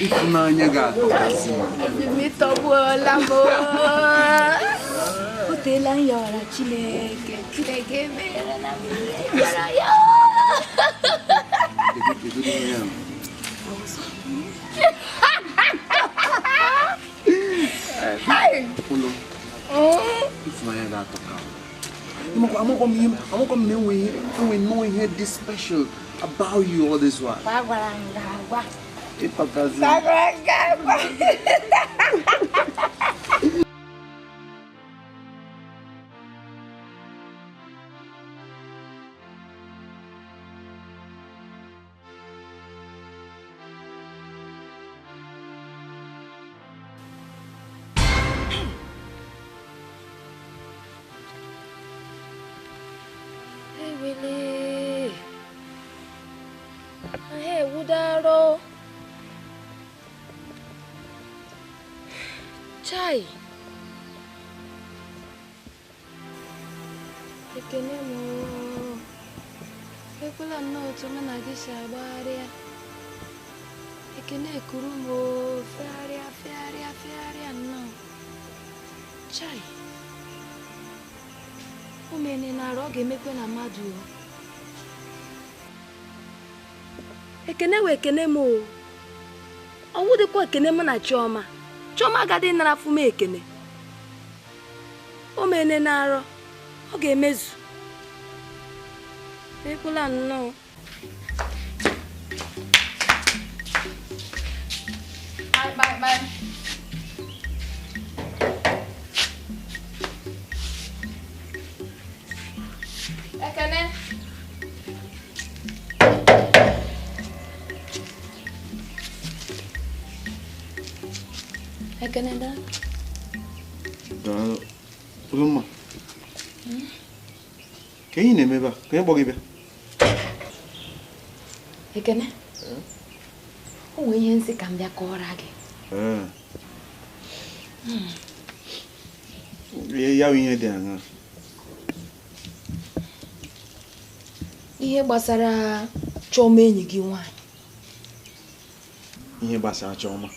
Ịfụnanya ga-atọkasị m. Obi m ịtọgbuola m. O teela m yọrọ Chineke. Chineke emeela na m yọrọ ya. Ịfụnanya ga-atọka m. Amakwa m na enwe nnọọ ihe dị special about you all this while. Gwagwara m ga-agwa. Ịtọkazi. Gwagwara m ga-agwa. Ewele. Ahịa ewudaro. Chai. Ekene m. Ekwela nnọọ otu mụ na gị si agbagharịa. Ekene ekuru m fegharịa fegharịa fegharịa nnọọ. Chai. Omene na-arụ ọ ga-emekwe na mmadụ. Ekene wee ekene m o. Ọwụ dịkwa ekene m na Chioma. Chioma agadị nara afụ m ekene. Omene na-arụ ọ ga-emezu. Ekwela nnọọ. Bye, bye, bye. Ekene daalụ. Daalụ. Ụlọmma. Ka ihe na-eme ebe a? Ka onye kpọ gị bịa? Ekene. O nwere ihe nsị ka m bịa kọọrọ gị. Ya bụ ihe dị aṅaa? Ihe gbasara Chioma enyi gị nwaanyị. Ihe gbasara Chioma?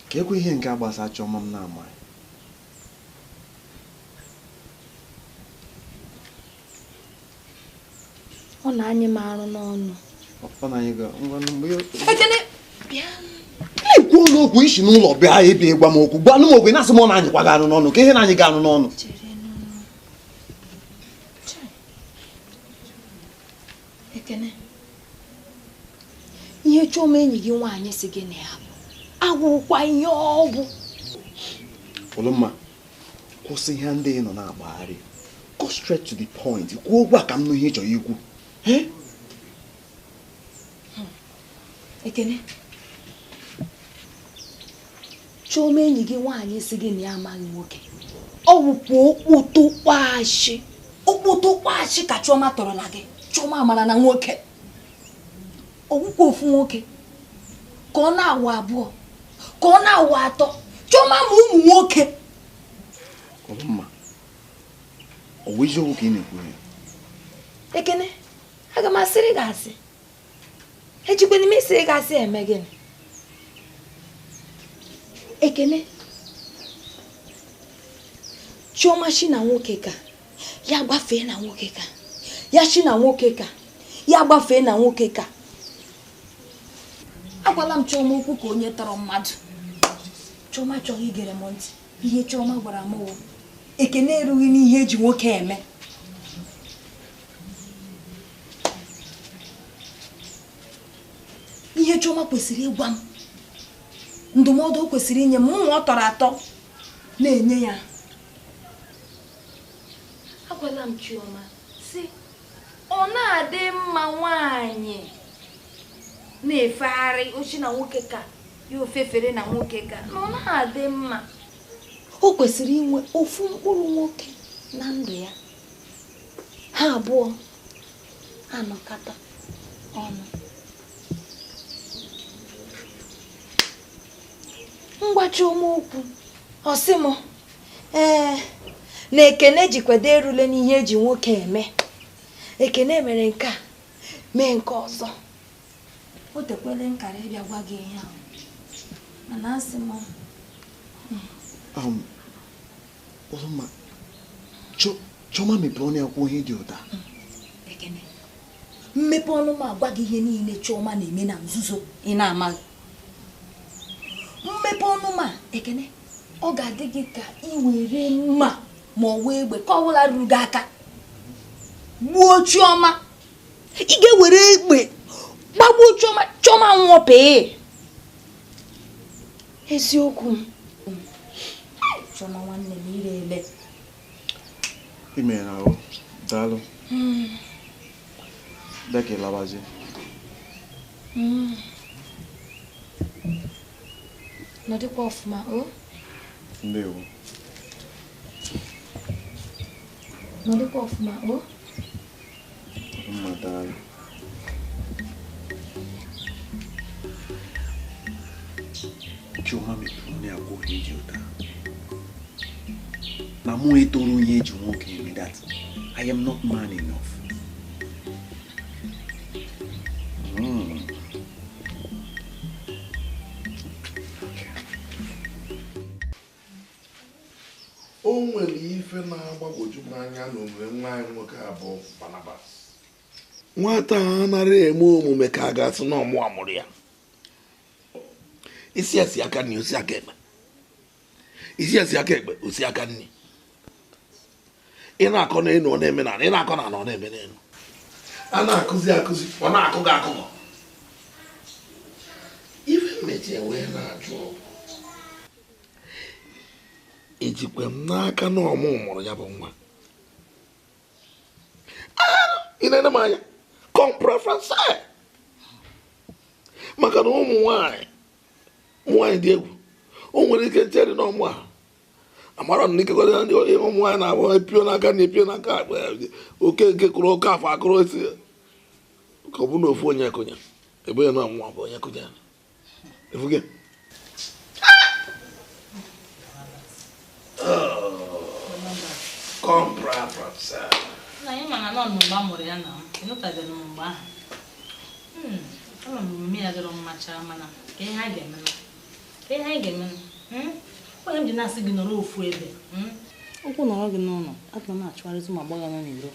Ka ekwe ihe nke a gbasara Chioma m na-amaghị. Ọ na-anyị m arụ n'ọnụ. Ọ na-anyị gị ngwa mgbe Ekene bịa. Ekwu n'okwu isi n'ụlọ bịa ebe ịgwa m okwu gwa m okwu na-asị m ọ na-anyịkwa gị arụ n'ọnụ ka ihe na-anyị gị arụ n'ọnụ. Ekene, ihe Chioma enyi gị nwaanyị si gị na ya bụ agwụkwa ihe ọgwụ. Ụlọmma, kwụsị ihe ndị ị nọ na-agbagharị. Go straight to the point. Kwuo okwu a ka m nụ ihe ị chọrọ ikwu. Ekene, Chioma enyi gị nwaanyị si gị na ya amaghị nwoke. Ọ wụkwa okpotokwaashị. Okpotokwaashị ka Chioma tọrọla gị. Chioma mara na nwoke. Ọwụkwa ofu nwoke ka ọ na-awụ abụọ ka ọ na-awụ atọ. Chioma ma ụmụ nwoke. Ụlọmma, ọ bụ eziokwu ka ị na-ekwu ya? Ekene, aga m asịrị gị asị. Ejikwana m ịsịrị gị asị eme gịnị? Ekene, Chioma shi na nwoke ka ya gbafee na nwoke ka ya shi na nwoke ka ya gbafee na nwoke ka. Agwala m Chioma okwu ka onye tọrọ mmadụ. Chioma chọghị igere m ntị. Ihe Chioma gwara m wụ Ekene erughị n'ihe eji nwoke eme. Ihe Chioma kwesịrị ịgwa m, ndụmọdụ o kwesịrị inye m, mụ ọ tọrọ atọ na-enye ya. Agwala m Chioma sị ọ na-adị mma nwaanyị na-efegharị ochi na nwoke ka ya ofefere na nwoke ka na ọ na-adị mma. O kwesịrị inwe ofu mkpụrụ nwoke na ndụ ya, ha abụọ anọkata ọnụ. Ngwa Chioma okwu, ọ sị m ee na Ekene jikwado erule n'ihe eji nwoke eme. Ekene mere nke a mee nke ọzọ. O tekwele nkara ịbịa gwa gị ihe ahụ, mana asị m Ụlọmma, Chioma mepere ọnụ ya kwuo ihe dị ụda. Ekene, mmepe ọnụ m agwa gị ihe niile Chioma na-eme na nzuzo ị na-amaghị. Mmepe ọnụ m a, Ekene, ọ ga-adị gị ka ị were mma ma ọ wee egbe ka ọ bụla ruru gị aka gbuo Chioma. Ị ga-ewere egbe gbagbuo Chioma, Chioma nwụọ pee. Eziokwu m, Chioma nwanne m ire ele. I mere ahụ, daalụ. Bịa ka ị labazie. Nọdịkwa ọfụma o. Ndewo. Nọdịkwa ọfụma o. Mma, daalụ. Chioma mepere ọnụ ya kwuo ihe dị ụta. Na mụ etoro onye eji nwoke eme, that I am not man enough. O nwere ife na-agbagwoju m anya na omume nwa anyị nwoke abụọ Barnabas. Nwata a anaghị eme omume ka a ga-asị na ọmụ amụrụ ya. Isi esi aka nri, osi aka ekpe. Isi esi aka ekpe, osi aka nri. Ị na-akọ n'elu ọ na-eme n'ala, ị na-akọ n'ala ọ na-eme n'elu. A na-akụzi akụzi, ọ na-akụ gị akụkọ. Ife mmechi wee na-ajụ ọgwụ. Ejikwa m n'aka na ọmụ mụrụ ya bụ nwa. Ị na-ene m anya kọmpreferensi maka na ụmụ nwanyị dị egwu. O nwere ike chere na ọmụ a amara m na ikekọta ndị ụmụ nwaanyị na-abụ epio n'aka na epio n'aka oke nke kụrụ oke afọ akụrụ esi ka ọ bụ na ofu onye kụnya ebe ya na ọmụwa bụ onye kụnya efuge. Na anyị mana nọ mgbe a mụrụ ya na ịnụtabeghị m mgbe ahụ. Ama m omume ya dịrọ mma chaa mana ka ihe anyị ga-emenụ ka ihe anyị ga-emenụ. Onye m ji na-asị gị nọrọ ofu ebe ụkwụ nọrọ gị n'ụlọ atụ na-achụgharịzi ụmụ agbọghọ nọ n'iro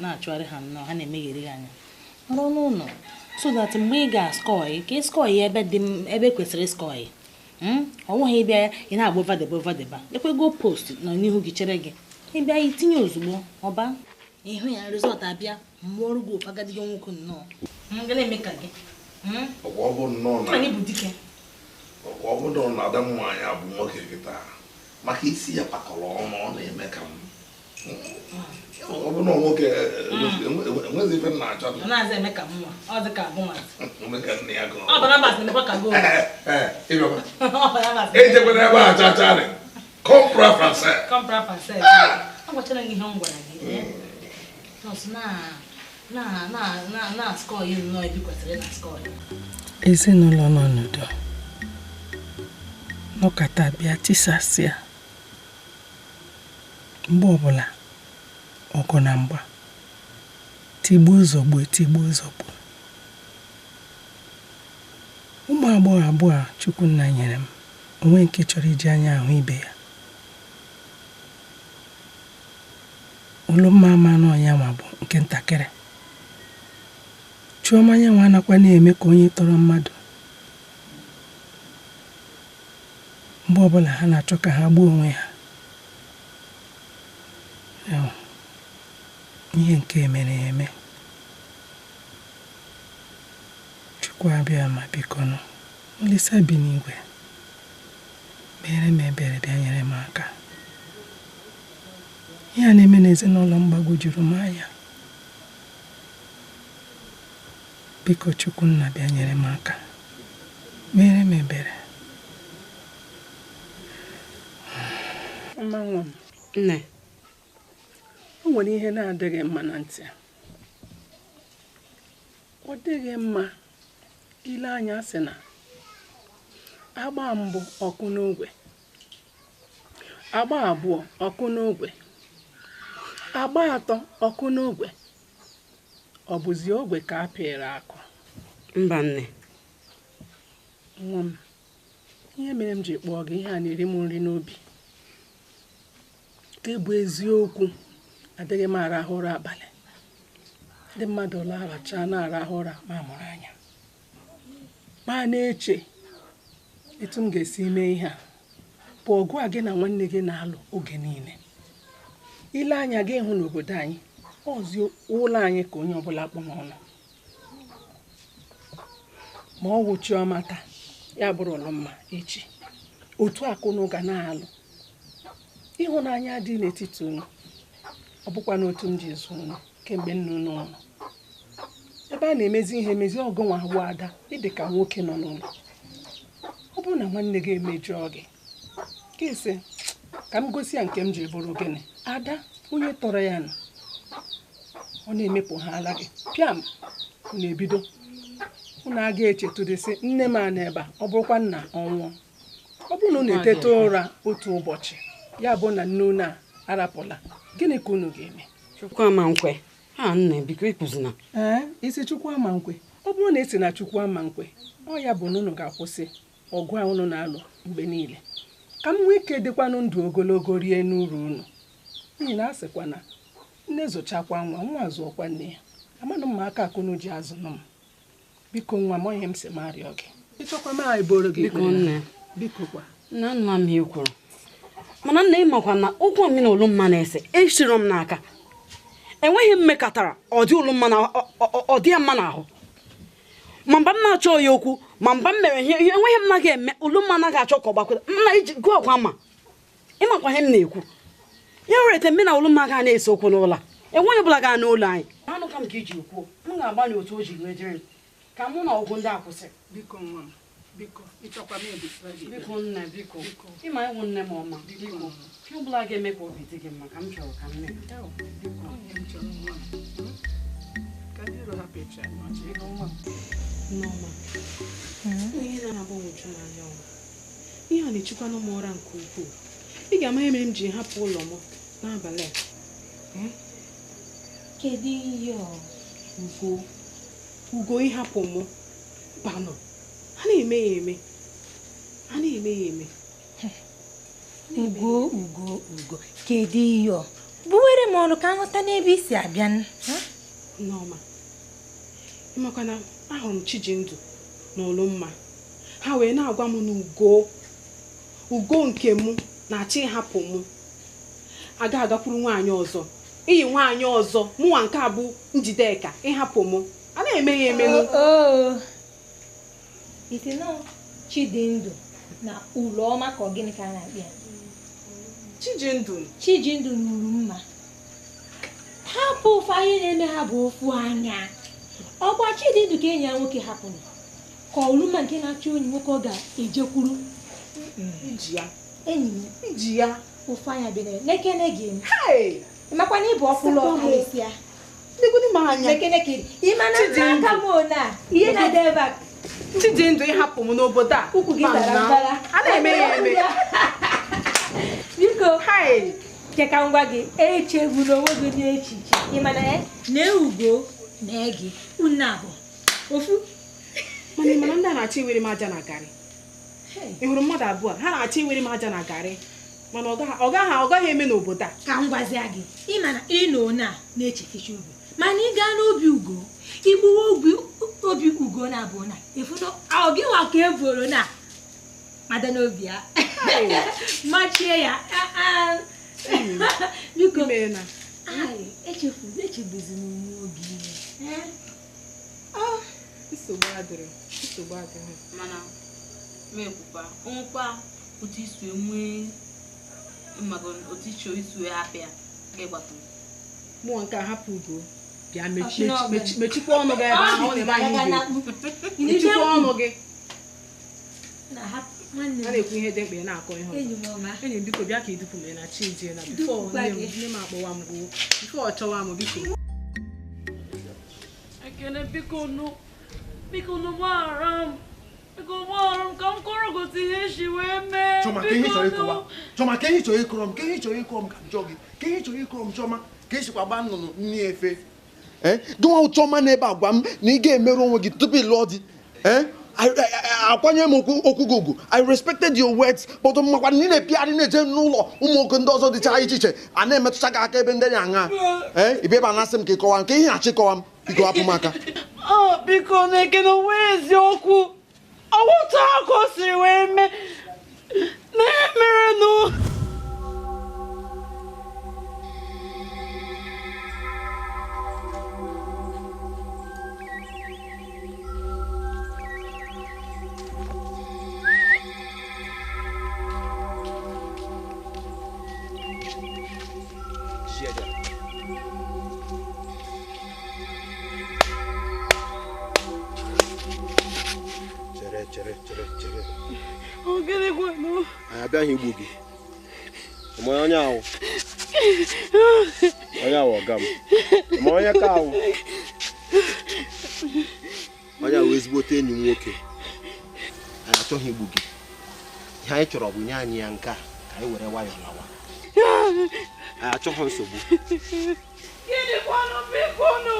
na-achụgharị ha nnọọ ha na-emegheri gị anya nọrọ n'ụlọ so that mgbe ị ga-askọị ka ị skọị ebe dị ebe kwesịrị ịskọị. Ọ nweghị ịbịa ị na-agba ovadebe ovadebe ekwego post nọ n'ihu gị chere gị ịbịa itinye ozugbo ọba ịhụ ya rizọt abịa mgbe ọrụ gị agadigo nwoke nnọọ ga na-eme ka gị bụ dike. Ọ bụrụ na ada nwaanyị abụ nwoke kịta maka isi ya kpakọrọ ọnụ ọ na-eme ka m ọ bụrụ na nwoke enwezi ife m na-achọ ọ na-aza eme ka mma ọ dị ka abụ nwa ejekwana ebe a chacharị compra français compra français. Ọ gwachara gị ihe m gwara gị nọọsụ na na na na na skọọ ya nnọọ ebe kwesịrị na skọọ ya. Ezinụlọ nọ n'udo nọkata bịa tisasịa mgbe ọbụla ọgụ na mgba tigbuo zọgbuo tigbuo zọgbuo. Ụmụ agbọghọ abụọ a Chukwunna nyere m onwe nke chọrọ iji anya ahụ ibe ya. Ụlọmma ama na ọnya nwa bụ nke ntakịrị. Chioma anya nwa anakwa na-eme ka onye tọrọ mmadụ. Mgbe ọbụla ha na-achọ ka ha gbuo onwe ha. Ihe nke mere eme. Chukwu abịa ma biko nụ Olisa bi n'igwe mere m ebere bịa nyere m aka. Ihe a na-eme n'ezinụlọ m gbagwojuru m anya. Biko Chukwunna bịa nyere m aka mere m ebere. Mma nwa m. Nne, o nwere ihe na-adịghị mma na ntị. Ọ dịghị mma ile anya sị na agba mbụ ọkụ n'ogwe, agba abụọ ọkụ n'ogwe, agba atọ ọkụ n'ogwe, ọ bụzi ogwe ka a pịrị akụ. Mba nne. Nwa m, ihe mere m ji kpọọ gị ihe a na-eri m nri n'obi. Nke bụ eziokwu, adịghị m arahụ ụra abalị. Ndị mmadụ laghacha na-arahụ ụra ma mụrụ anya ma na-eche etu m ga-esi mee ihe a bụ ọgụ a gị na nwanne gị na-alụ oge niile. Ile anya gị hụ n'obodo anyị ọzi ụlọ anyị ka onye ọbụla kpọ n'ọnụ ma ọ wụ Chioma taa ya bụrụ Ụlọmma echi. Otu akụnụ ga na-alụ ịhụnanya dị n'etiti unu. Ọ bụkwa n'otu m ji zụ unu kemgbe nna unu nwụrụ. Ebe a na-emezi ihe emezi ọgụ nwa agwọ ada ịdị ka nwoke nọ n'ụlọ. Ọ bụrụ na nwanne gị emejọọ gị ka esi ka m gosi ya nke m ji bụrụ gịnị ada onye tọrọ ya nọ ọ na-emepụ ha ala gị pịam unu ebido unu aga echetụdịsị nne m a n'ebe a ọ bụrụkwa nna ọnwụọ. Ọ bụrụ na unu eteta ụra otu ụbọchị ya bụ na nne unu a arapụla, gịnị ka unu ga-eme? Chukwu ama nkwe. Ha nne biko ịkụzina. Ee, isi Chukwu ama nkwe. Ọ bụrụ na esi na Chukwu ama nkwe, ọ ya bụ na unu ga-akwụsị ọgụ a unu na-alụ mgbe niile. Ka m nwee ike dịkwanụ ndụ ogologo rie n'uru unu. N'ihi na a sịkwa na nne zụchakwa nwa, nwa zụọkwa nne ya. Amanụ m ma aka akụnụ ji azụnụ m. Biko nwa m, ihe m si m arịọ gị. Ịchọkwa m eboro gị. Biko nne. Biko kwa. Nna nna m ihe kwuru. Mana nna ịmakwa na ụkwụ m na Ụlọmma na-ese eshiro m n'aka. Enweghị m mmekọtara ọ dị Ụlọmma na ọ dị ya mma n'ahụ. Ma mgbe m na-achọ ya okwu ma mgbe m mere ihe enweghị m naghị eme Ụlọmma anaghị achọ ka ọ gbakwụta m na iji gụọ ọkwa ma ịmakwa ihe m na-ekwu. Ya were ete mme na Ụlọmma ga na-ese okwu n'ụlọ enweghị ọbụla gaa n'ụlọ anyị. Anụ ka m ka iji kwuo m ga-agbalị otu o ji wee dịrị m ka mụ na ọgwụ ndị a kwụsị. Biko nwa m, Biko, ịchọkwa m ebisara gị. Biko nne, biko. Ịma ịwụ nne m ọma, biko. Ihe ọbụla ga-eme ka obi dị gị mma ka m chọrọ ka m mee. Biko. Onye m chọrọ nwa m. Ka ndị iro hapụ ịchị anyị ọchị. Biko nwa m. Nneọma, ihe na-agbagwoju m anya ọnwa. Ihe a na-echukwanụ m ụra nke ukwuu. Ị ga-ama ihe mere m ji hapụ ụlọ m n'abalị a. Kedu ihe ọ? Ugo, Ugo ịhapụ m banụ. Ha na-eme ya eme. Ha na-eme ya eme. Ugo, Ugo, Ugo, kedu ihe ọ? Buwere m ọnụ ka nghọta n'ebe i si abịa. Nneọma, ịmakwa na ahụrụ m Chijindụ na Ọlụmma. Ha wee na-agwa m na Ugo, Ugo nke m na-achọ ịhapụ m. Aga agakwuru nwaanyị ọzọ. Iyi nwaanyị ọzọ, mụnwa nke a bụ Njideka, ịhapụ m. A na-eme ya emenụ. Ite nọ Chidindụ na Ụlọma ka ọ gịnị ka a na-akpị ya? Chijindụ. Chijindụ na Ulumma. Hapụ ofu anyị na-eme ha bụ ofu anya. Ọkwa Chidindụ ka enyi ya nwoke hapụrụ. Ka Ulumma nke na-achọ enyi nwoke ọ ga-ejekwuru. Iji ya. Enyi m. Iji ya. Ofu anya bịara. Lekene gị. Hey! Ịmakwa na ịbụ ọkwụlụ ọkarịsịa. Legodi m anya. Lekene ka ị. Ịma na aka m one a. Ihe na-adị ebe a. Chijindụ ịhapụ m n'obodo a. Ukwu gị tara mbara. A na-eme ya eme. Biko, cheka ngwa gị, echegbula onwe gị n'echiche. Ị ma na na Ugo na gị unu abụọ ofu. Mana ị ma na ndị a na-achọ iwere m aja na garị. Ị hụrụ mmadụ abụọ ha na-achọ iwere m aja na garị. Mana ọ gaghị eme n'obodo a. Ka m gwazia gị, ị ma na ị nọ na na-echekechi obi. Mana ị gaa n'obi Ugo, igbuwe obi Ugo na abụọ na efu na ọ gị nwa ka e boro na mada n'obi ya. Machie ya. Biko, echegbuzina onwe gị. Nsogbu adịrị, nsogbu adịrị. Mana mekwukwa, onwekwa otu isi enwe mmago otu icho isi wee hapụ ya ga-ịgbata m. Mụọ nke a hapụ Ugo. Bịa mechikwa ọnụ gị ebe ahụ ọ na-eme anyị Ugo. Mechikwa ọnụ gị. A na-ekwu ihe dị mkpa ị na-akọ ihe ọzọ. Enyi m biko bịa ka idupu m na chi jie na bifo nne m akpọwa m gbuo bifo ọ chọwa m biko. Ekene biko nụ, biko nụ gbaghara m, biko gbaghara m ka m kọrọ gosi ihe esi wee mee. Chọma, ka ihe chọrọ ịkọwa. Chọma, ka ihe chọrọ ịkọrọ m, ka ihe chọrọ ịkọrọ m ka m jụọ gị. Ka ihe chọrọ ịkọrọ m Chọma, ka esikwa gba nnụnụ nni efe. Gịnwa Chọma n'ebe agwa m na ị ga-emerụ onwe gị tupu ị lụọ di. Akwanye m okwu gị ugwu. I respected your words, but makwa na ị na-epigharị na-eje n'ụlọ ụmụ nwoke ndị ọzọ dịcha iche iche a na-emetụcha gị aka ebe ndị na-aṅa. Ị bịa ebe a na-asị m ka ị kọwa nke ihe na-achị kọwa m, biko hapụ m aka. Biko na Ekene onwe eziokwu. Ọwụta ka o siri wee mee na ihe merenụ. Chere, chere, chere. Anyị abịaghị igbu gị. Ma onye ahụ. Onye ahụ ọga m. Ma onye ka ahụ. Onye ahụ ezigbote enyi m nwoke. Anyị achọghị igbu gị. Ihe anyị chọrọ bụ nye anyị ya nke a ka anyị were nwayọọ lawa. Anyị achọghị nsogbu. Gịnịkwanụ biko nụ?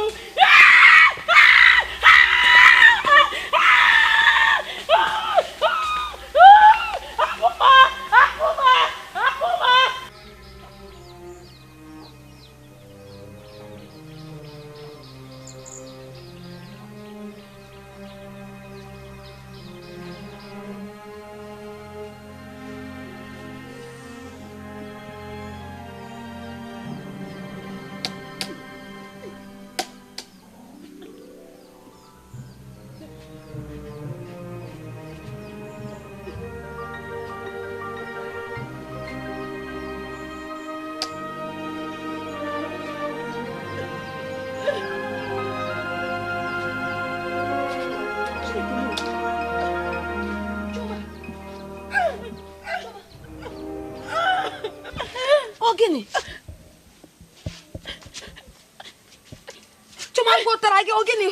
Agwọ tara gị ọ gịnị?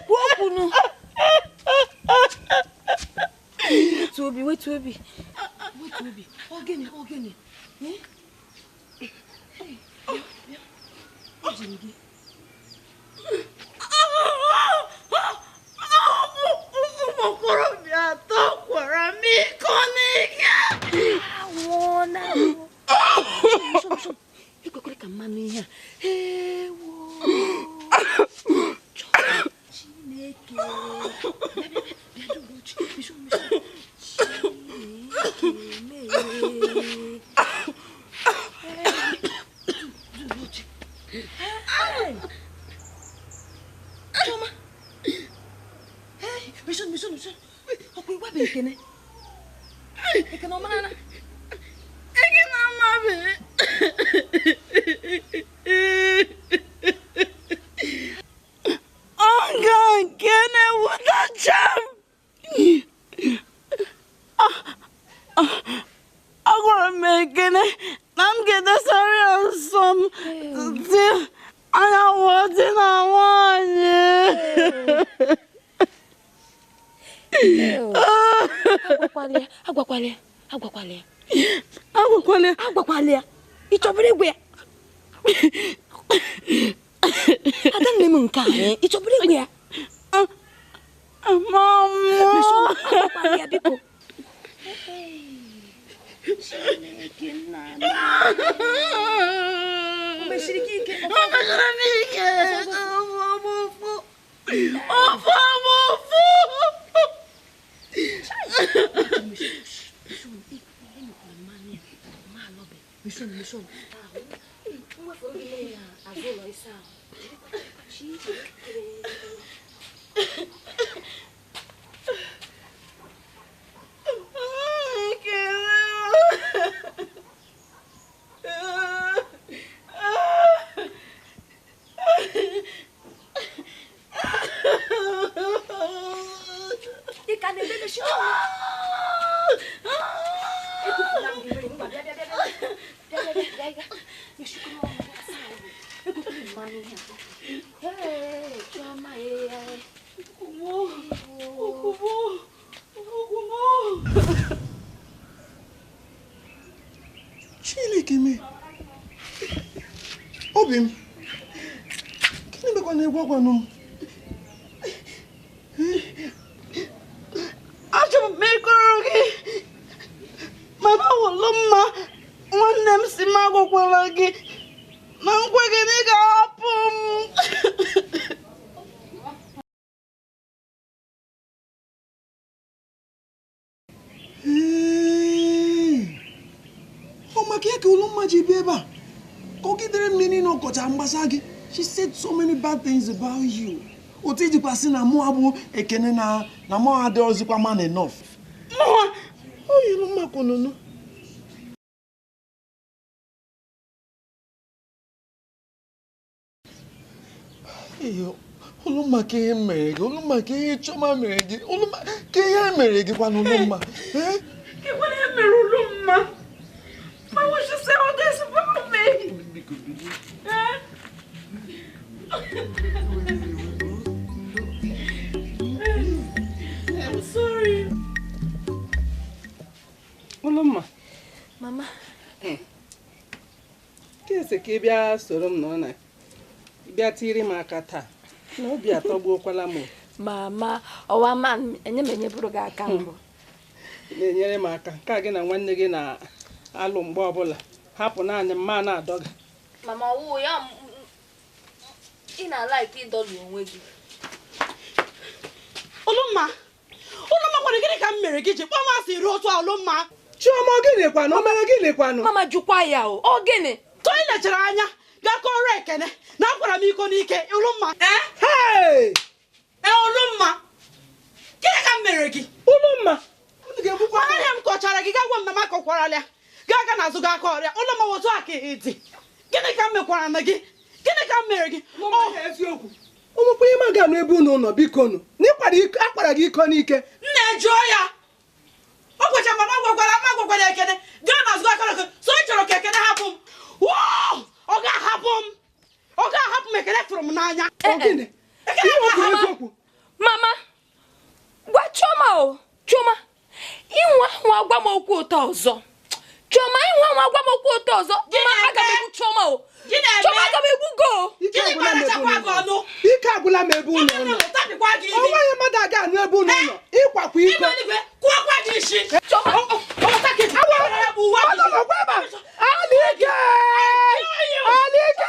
Kwuo okwu nụ. Wetu obi, wetu obi. Wetu obi. Ọ gịnị, ọ gịnị? Eji m gị. Ụmụ okorobịa atọ kwara m iko n'ike. Anwụọla. Ekwekwere ka mmanụ ihe a. Ewo. Chineke. Bịa duru oche. Bishop, bishop. Chineke mee. Duru oche. Chioma. Bishop, bishop, bishop. Ọkwa ịgwa bụ Ekene. Ekene ọ mara na? Ekene amabeghị. Ọga nke na-ewutacha m. Agwara m Ekene na m ga-edosara ya nsọ m dị anyanwụ dị na nwaanyị. Agwakwala ya, agwakwala ya, agwakwala ya. Agwakwala ya. Agwakwala ya. Ị chọburu ịgwa ya? Adanne m nke a, ị chọburu ịgwa ya? Mama. Agwakwala ya biko. Chineke nna m. O mesiri gị ike. O mesiri m ike. Ọmụfụ. Ọfụ ọmụfụ. Chineke me. Obi m. Gịnị mekwa na egwu agwanụ m? Achọrọ m ịkọrọ gị mana ọ wụlụ mma nwanne m si m agwakwala gị na nkwe gị na ị ga-ahapụ m. Ọ maka ya ka Ụlọmma ji bịa ebe a ka ọ gidere m niile ọkọcha mgbasa gị. She said so many bad things about you. Otu ijikwa sị na mụ abụ Ekene na mụ adịghịzikwa man enough. Mụwa o yiri mma kwununu. Ụlọmma ka ihe mere gị, Ụlọmma ka ihe Chioma mere gị, Ụlọmma ka ihe mere gị kwanụ Ụlọmma. Kekwana ihe mere Ụlọmma? Why would she say all this about me? I'm sorry. Ụlọmma. Mama. Kese ka ị bịa soro m nọ na bịa tiri m aka taa na obi atọgbuokwala m. Mama, ọwa ma enye m enyeburu gị aka mbụ. Na-enyere m aka ka gị na nwanne gị na-alụ mgbe ọbụla hapụ naanị mma na-adọga. Mama, ọwụ ya ị na-alaiki ịdọlụ onwe gị. Ụlọmma, Ụlọmma kwara gịnị ka m mere gị ji kpọọ m asị ruo otu a Ụlọmma? Chioma, gịnị kwanụ? O mere gịnị kwanụ? Mama, jụkwa ya o. Ọ gịnị? Tony lechara anya gaa kọrọ Ekene na akwara m iko n'ike Ụlọmma. Hey! Ụlọmma, gịnị ka m mere gị? Ụlọmma, anaghị m kọchara gị gaa gwa m na m akọkwarala ya. Gaa aga n'azụ gaa kọrọ ya. Ụlọmma, otu a ka ị dị. Gịnị ka m mekwara na gị? Gịnị ka m mere gị? Eziokwu. Ụmụkwa ihe ma ga anụ ebe unu nọ biko nụ. Na akwara gị iko n'ike. Nna jụọ ya. O kwecha mana ọ gwagwara m agwagwara Ekene gaa n'azụ gaa kọrọ. So ị chọrọ ka Ekene hapụ m? Ọ ga-ahapụ m. Ọ ga-ahapụ m. Ekele fụrụ m n'anya. Mama, gwa Chioma o, Chioma, ịnwa nwa gwa m okwu ụtọ ọzọ. Chioma, ịnwa nwa gwa m okwu ụtọ ọzọ. Ma aga m egbu Chioma o. Chioma, aga m egbu go. Ike agwụla m ebe ụlọ nọ. Onweghị mmadụ aga anụ ebe ụlọ nọ. Ịkwakwa iko. Chioma. Alike! Alike!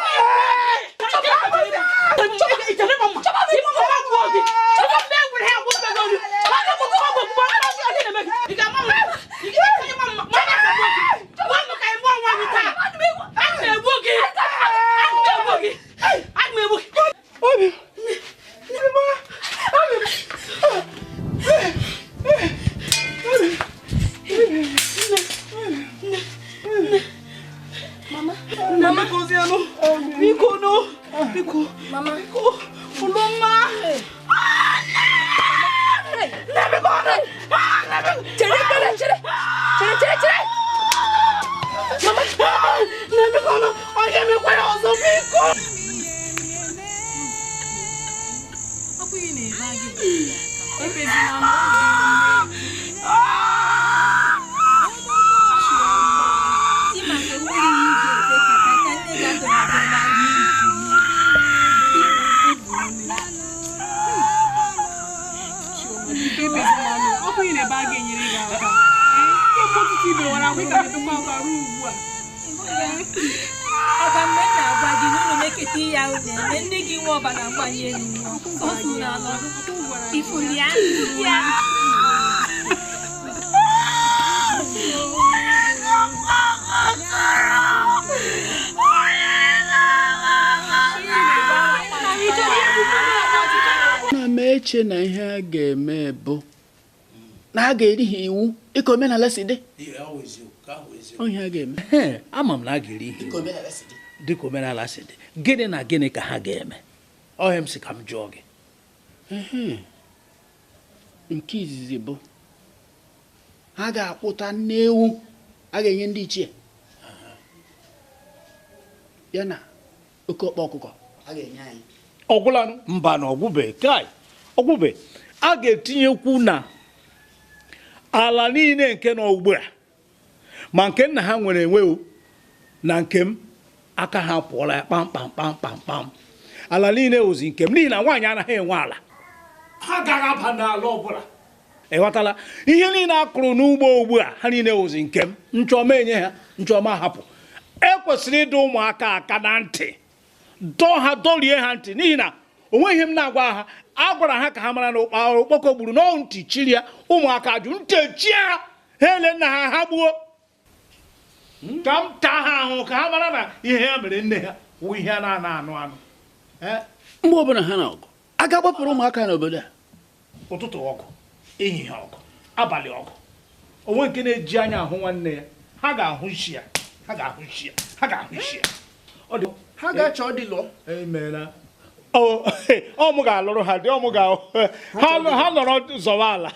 Na m eche na ihe a ga-eme bụ na a ga-eri ha iwu dịka omenala si dị. Ihe a ga-eme. Ama m na a ga-eri ihe dịka omenala si dị. Gịnị na gịnị ka ha ga-eme? Ọhịa m si ka m jụọ gị. Nke izizi bụ ha ga-akpụta nne ewu a ga-enye ndị ichie ya na oke ọkpa ọkụkọ a ga-enye anyị. Ọgwụlanụ mba na ọgwụbe kai ọgwụbe a ga-etinyekwu na ala niile nke nọ ugbu a ma nke nna ha nwere enwe na nke m aka ha pụọla ya kpamkpam kpamkpam kpam. Ala niile ozi nke m n'ihi na nwaanyị anaghị enwe ala. Ha gaghị aba n'ala ọbụla. Ị ghọtala? Ihe niile a kụrụ n'ugbo ugbu a ha niile ozi nke m. Nchọma enye ha, nchọma hapụ. Ekwesịrị ịdọ ụmụaka aka na ntị, dọọ ha dọrie ha ntị n'ihi na onweghị m na-agwa ha. A gwara ha ka ha mara na okpoko gburu n'ọnwụ ntị chiri ya. Ụmụaka jụ ntị echie ha, ha ele nna ha ha gbuo. Ka m taa ha ahụ ka ha mara na ihe ya mere nne ha wụ ihe a na-ana anụ anụ. Mgbe ọbụla ha na ọgụ a ga-agbapụrụ ụmụaka n'obodo a. Ụtụtụ ọgụ, ehihie ọgụ, abalị ọgụ. Onwe nke na-eji anya ahụ nwanne ya, ha ga-ahụ isi ya, ha ga-ahụ isi ya, ha ga-ahụ isi ya. Ha ga-achọ dị lụọ. Emeela. Ọ mụ ga-alụrụ ha dị, ọ mụ ga ha nọrọ zọwa ala.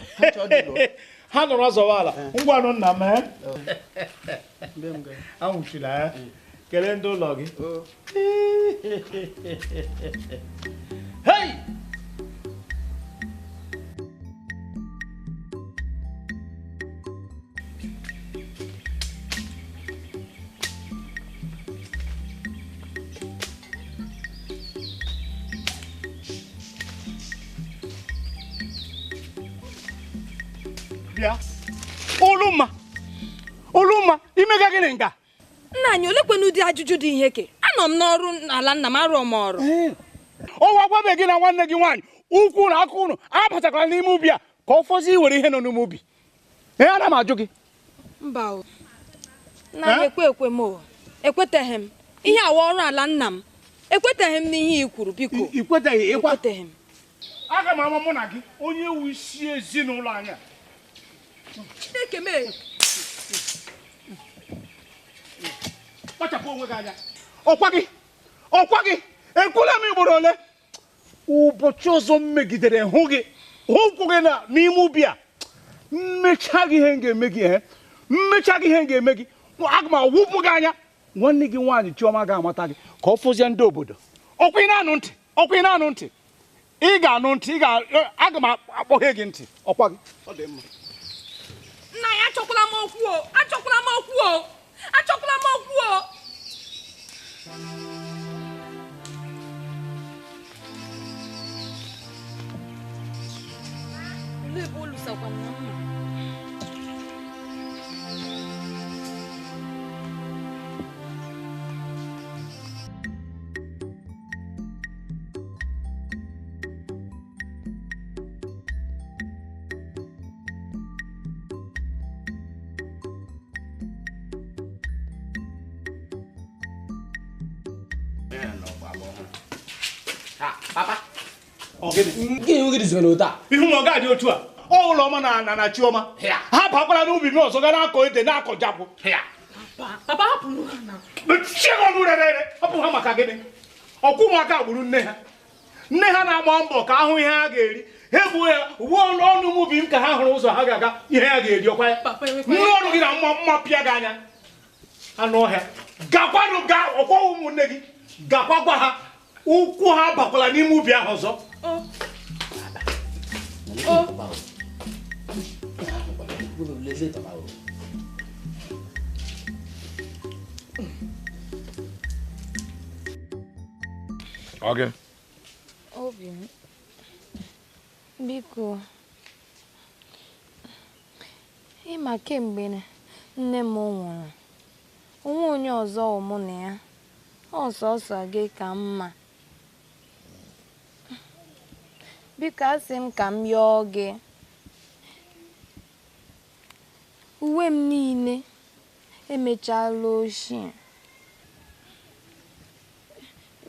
Ha nọrọ zọwa ala. Ngwanụ nna m. Anwụchila ya. Kelee ndị ụlọ gị. Hey! Bịa. Oluma! Oluma, imega gịnị nga? Nna anyị, olekwenu ụdị ajụjụ dị ihe ke? Anọ m n'ọrụ n'ala nna m, arụọ m ọrụ. Ọwa gwabe gị na nwanne gị nwaanyị ukwu na aka unu abatakwala n'ime ubi a ka ọ fọzi iwere ihe nọ n'ime ubi. Ee, ana m ajụ gị. Mba o. Nna anyị, ekwe ekwe m o. Ekweteghị m. Ihe awa ọrụ ala nna m. Ekweteghị m n'ihe i kwuru, biko. I kweteghị ịkwa? Ekweteghị m. Aga m ama mụ na gị onye wu isi ezinụlọ anyị a. Chineke mee. Kpachapụ onwe gị anya. Ọkwa gị, ọkwa gị, ekwula m ugboro ole. Ụbọchị ọzọ m megidere hụ gị, hụ ụkwụ gị na n'ime ubi a. Mmecha gị ihe m ga-eme gị, mmecha gị ihe m ga-eme gị. Aga m awụpụ gị anya. Nwanne gị nwaanyị Chioma ga-amata gị ka ọ fụzie ndị obodo. Ọkwa ị na-anụ ntị, ọkwa ị na-anụ ntị. Ị ga-anụ ntị, ị ga aga m akpọghe gị ntị. Ọkwa gị. Ọ dị mma. Nna ya achọkwala m okwu o. Achọkwala m okwu o. Achọkwala m okwu o. Olee ebe o lusakwa na mma? Ihu na ọ ga-adị otu a ọ ụlọ ọma na na Chioma ha bakwara n'ubi m ọzọ ga na-akọ ede na-akọ japụ hapụ ha maka gịnị ọkwụ ụmụaka gburu nne ha nne ha na-agba mbọ ka ahụ ihe ha ga-eri ha egbuo ya wuo ọnụ m ubi m ka ha hụrụ ụzọ ha ga-aga ihe ha ga-eri ọkwa ya nne ọnụ gị na mma mma pịa gị anya anụ ọhịa gakwanụ ga ọkwa ụmụnne gị gakwa gwa ha ụkwụ ha bakwala n'ime ubi ahụ ọzọ. Okay. Obi m, biko, ịma kemgbe nne m nwụrụ, onwe onye ọzọ mụ na ya, ọsọsọ gị ka mma. Biko asị m ka m yọọ gị. Uwe m niile emechaala ochie.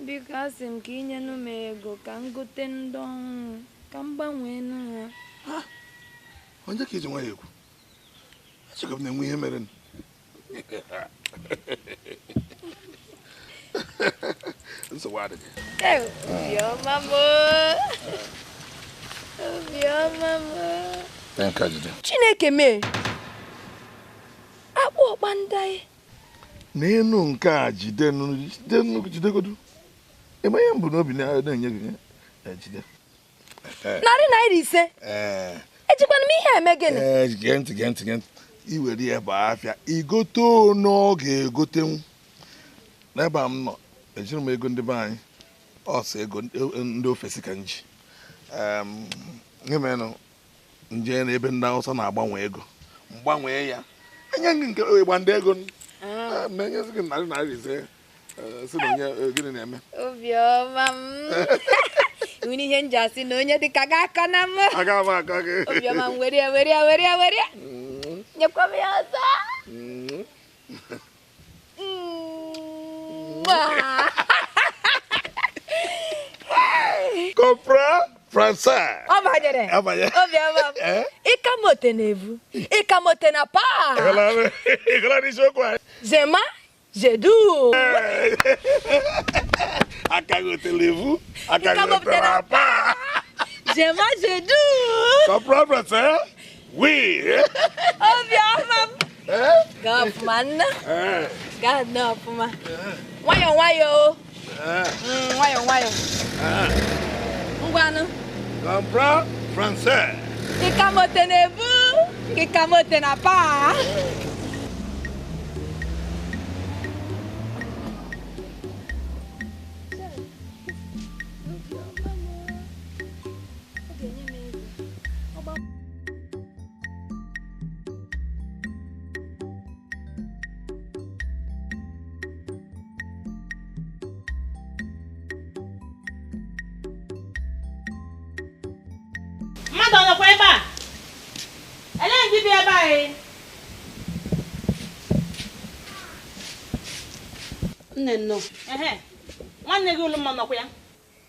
Biko asị m ka ị nyenụ m ego ka m gote ndị ọhụrụ ka m gbanwee ha. Onye ka iji nwayọ ekwu? Achọghị m na-enwe ihe mere. Nsogbu adịghị. Obiọma m. Obiọma m. Chineke mee. Akpụ ọkpa ndị. N'enu nke a jidegodu. Eme ihe mbụ n'obi na-enye gị jide. 500. Ejikwana m ihe eme gịnị? Gee ntị gee ntị gee ntị. I were ya bụ afịa igote onu ọ ga-egotenwu. N'ebe a m nọ ejiri m ego ndị be anyị ọsọ ego ndị ofesi ka m ji. Ihe merenụ nje na ebe ndị Awụsa na-agbanwe ego mgbanwee ya enye gị nke ịgba ndị ego na-enyezi gị 500 si na onye gịnị na-eme. Obiọma m. Nwere ihe nji asị na onye dịka gị aka na m. Aga m aka gị. Obiọma m were ya were ya were ya were ya. Nyekwa m ya ọzọ. Comprends français. Ọ banyere. Obiọma m. Ịka mote na-evu. Ịka mote na paa. Ịgụla n'isiokwu anyị. Zema jedu. Aka gote levu. Aka gote na paa. Zema jedu. Comprends français? Oui. Obiọma m. Gaa ọfụma nna. Gaa nnọọ ọfụma. Nwayọọ nwayọọ. Nwayọọ nwayọọ. Ngwanụ. Comprends français. Ịka mote na-ebu, ịka mote na paa. Mmadụ ọ nọkwa ebe a? Elee ndị bi ebe a? Nne nnọọ. Ehe. Nwanne gị Olumma nọkwa ya?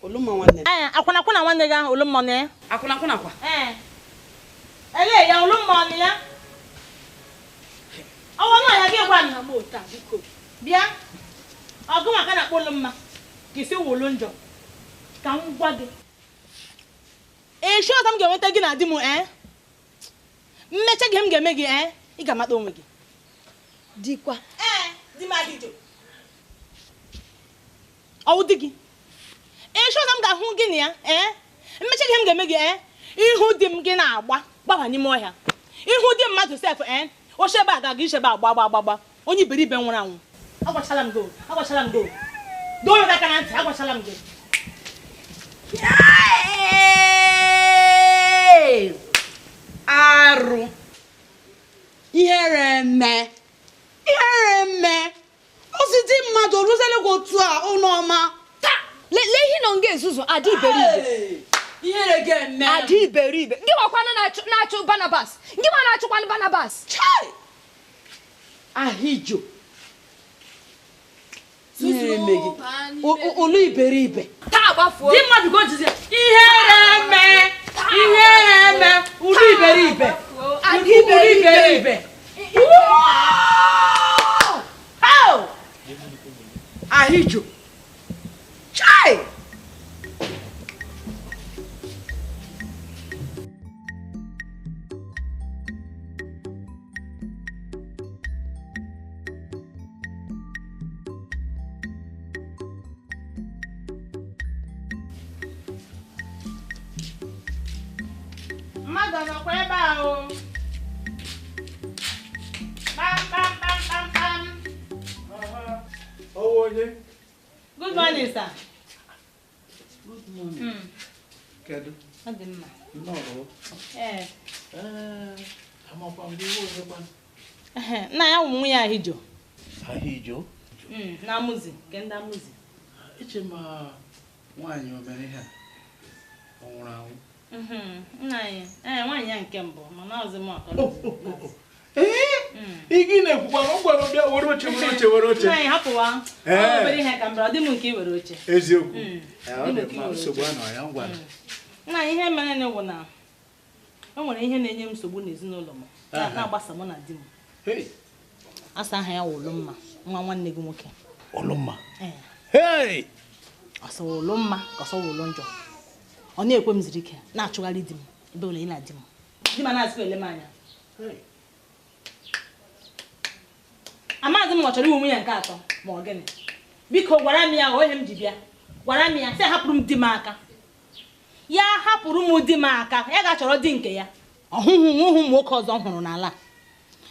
Olumma nwanne m. Ee, akwụnakwụna nwanne gị ahụ Olumma nọ ya? Akwụnakwụna kwa? Ee. Elee ya Olumma ọ nọ ya? Ọwa nọ ya gị gwa m. Bịa. Ọgụ maka na akpọ Olumma ka isi wụlụ njọ. Ka m gwa gị. Echi ọzọ m ga-enweta gị na di m mmecha gị m ga-eme gị ị ga-amata onwe gị. Dikwa. Ee, di m adịjọ. Ọwụ di gị. Echi ọzọ m ga-ahụ gị na ya ee mmecha gị m ga-eme gị ee ihu di m gị na-agba gbaba n'ime ọhịa ihu di mmadụ sef ee oche ebe a ga-aga ichebe agba agba agba onye iberibe nwụrụ anwụ agwachala m gị agwachala m gị doo ya aka na ntị agwachala m gị arụ ihere eme ozi di mmadụ rụziele gị otu a ụnọma lee ihe nọ nga ezuzu ada iberibe ihere ga-eme ada iberibe gị nwakwanụ na-achụ Barnabas gị nwa na-achụkwanụ Barnabas chai Ahijo ihere eme gị olu iberibe taa gbafuo di mmadụ go jizi ihere eme olu iberibe ada iberibe Ahijo chai. Mmadụ nọkwa ebe a o. Pam pam pam pam pam. Oh, onye. Good morning, sir. Good morning. Kedu? Ọ dị mma. Nnọọ. Ee. Amakwa m gị onye kwanụ? Nna ya wụ nwunye Ahijo. Ahijo? Na Amuzi, nke ndị Amuzi. Eche ma nwaanyị o mere ihe a? Ọ nwụrụ anwụ? Nna anyị, nwaanyị ya nke mbụ, mana ọzọ m akọrọ. Ị gị na-ekwukwa na ngwara bịa were oche were oche were oche. Nna anyị hapụwa. Ọ obere ihe ka m bịara, ọ dị m nke i were oche. Eziokwu. Ọ dị mma, nsogbu anọ ya ngwa. Nna anyị, ihe mere na wụ na o nwere ihe na-enye m nsogbu n'ezinụlọ m na-agbasa mụ na di m. Asa aha ya wụ Olumma, nwa nwanne gị nwoke. Olumma? Hey! Ọsọ Olumma ka ọsọ wụ njọ. Ọ na-ekwe m ziri ike na-achụgharị di m ebe ụlọ ị na di m. Di m na-asịkwa ele m anya. Amaghịzi m ma ọ chọrọ iwu nwunye nke atọ ma ọ gịnị. Biko gwara m ya ohe m ji bịa. Gwara m ya sị hapụrụ m di m aka. Ya hapụrụ m di m aka, ya ga-achọrọ di nke ya. Ọhụhụ ụmụ nwoke ọzọ m hụrụ n'ala.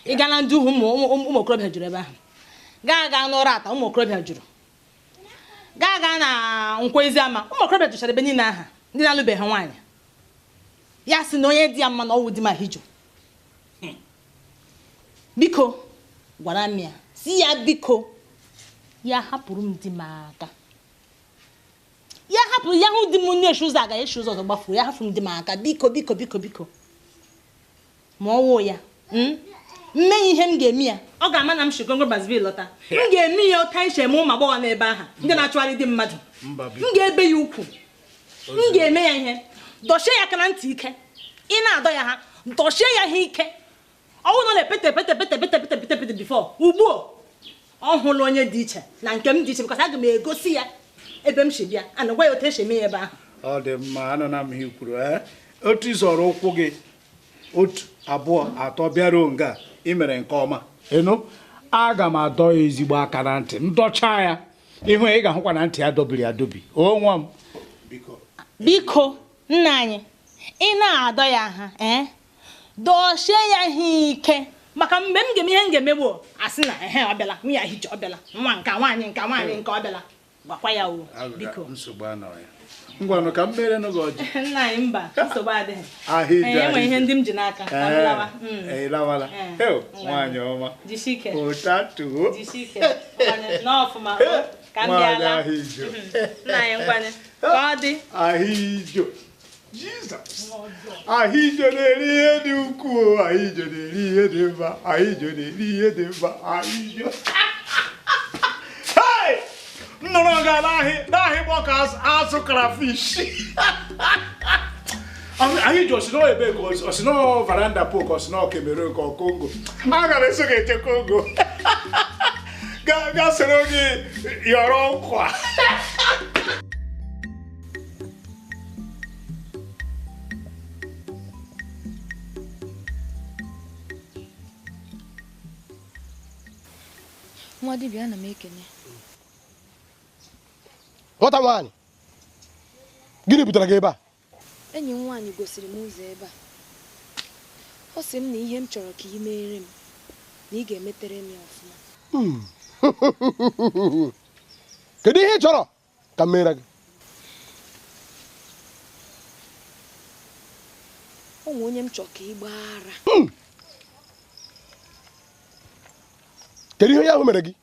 Ị gaa na ndị uhu ụmụ okorobịa juru ebe ahụ. Gaa gaa n'ụra ata ụmụ okorobịa juru. Gaa gaa na nkwa Eziama ụmụ okorobịa jụchara ebe niile aha ndị na-alụbeghị nwaanyị. Ya sị na onye di ya mma na ọwụ di m Ahijo. Biko gwara m ya si ya biko ya hapụrụ m di m aka. Ya hapụrụ ya hụ di m na-eshi ụzọ aga eshi ụzọ ọzọ gbafuo ya hapụrụ m di m aka biko biko biko biko. Ma ọ wụ ya mme ihe m ga-eme ya ọ ga-ama na m si Congo Brazzaville lọta. M ga-eme ya ụta iche eme ụmụ agbọghọ n'ebe ahụ ndị na-achụgharị di mmadụ. M ga-ebe ya ukwu. M ga-eme ya ihe dọchie ya aka na ntị ike. Ị na-adọ ya ha dọchie ya ha ike. Ọ bụrụ na ọ na-epete pete pete pete pete pete pete bifo ugbu ọ hụla onye dị iche na nke m dị iche because aga m egosi ya ebe m si bịa ana gwa ya otu esi eme ya ebe ahụ. Ọ dị mma, anọ na m ihe kwuru otu ịzọrọ ụkwụ gị otu abụọ atọ bịaruo nga ị mere nke ọma. Ịnụ aga m adọ ya ezigbo aka na ntị m dọchaa ya ihu ị ga-ahụkwa na ntị ya dobiri adobi. O nwa m biko nna anyị ị na-adọ ya ha dọchie ya ihe ike maka mgbe m ga-eme ihe m ga-emegbu asị na ehe ọ bịala nwunye Ahijo ọ bịala nwa nka nwaanyị nka nwaanyị nke ọ bịala gwakwa ya o biko. Nsogbu anọghị ya. Ngwanụ ka m mere nụ gị ọjị. Nna anyị mba nsogbu adịghị. Ahijo enwe ihe ndị m ji n'aka ka m lawa. Lawala. Nwaanyị ọma. Jisike. Ụtatuo. Jisike. N'ọfụma ka m bịala. Nna anyị ngwanụ ka ọ dị. Ahijo. Jesus. Ahijo na-eri ihe dị ukwuu. Ahijo na-eri ihe dị mma. Ahijo na-eri ihe dị mma. Ahijo. Hey! Nnụrụ ga n'ahị gbọ ka azụ crayfish. Ahijo si n'ọ ebe ka ọ si n'ọ veranda po ka ọ si n'ọ Cameroon ka ọ Congo. A gara eso ga-eche Congo. Ga soro gị yọrọ nkwa. Nwa dibịa ana m ekene. Nwata nwaanyị, Gịnị butere gị ebe a? Enyi m nwaanyị gosiri m ụzọ ebe a. Ọ sị m na ihe m chọrọ ka ị meere m na ị ga-emetere m ya ọfụma. Kedu ihe ị chọrọ ka m meere gị? O nwe onye m chọrọ ka ị gbaara. Kedu ihe onye ahụ mere gị?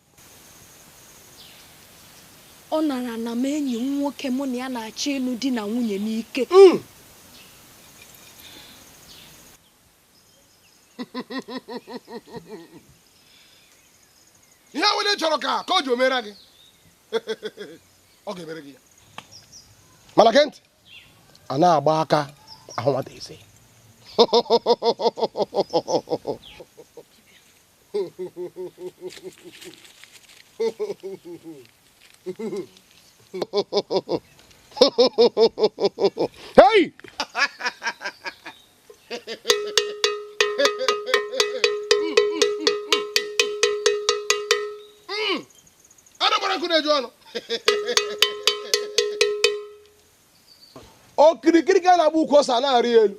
Ọ nara na m enyi m nwoke mụ na ya na-achọ ịlụ di na nwunye n'ike. Ihe ahụ ị chọrọ ka o ji omere gị, ọ ga-emere gị ya. Mana gee ntị, a na-agba aka ahụ nwata eze. Hey! Okirikiri ka na-agba ukwu ose na-arị elu.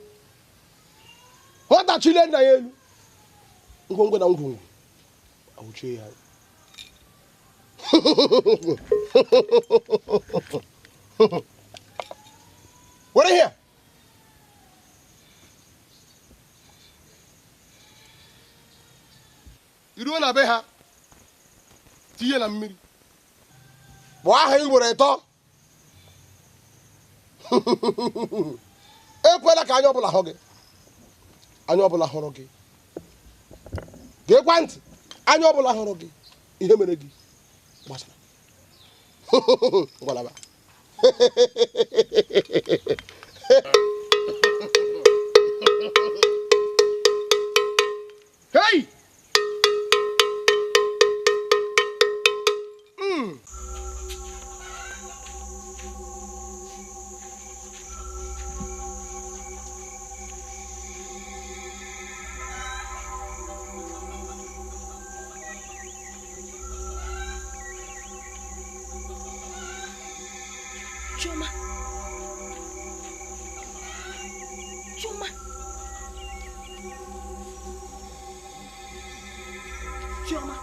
Nwata chile nna ya elu. Ngwongwo na ngwongwo awụchie ya. Were here. Iruo na be ha, tinye na mmiri. Kpọọ aha ugboro 3. Ekwela ka anya ọbụla hụ gị. Anya ọbụla hụrụ gị. Geekwa ntị, anya ọbụla hụrụ gị, ihe mere gị gbasara. Ngwalaba. Hey! Chioma. Chioma. Chioma.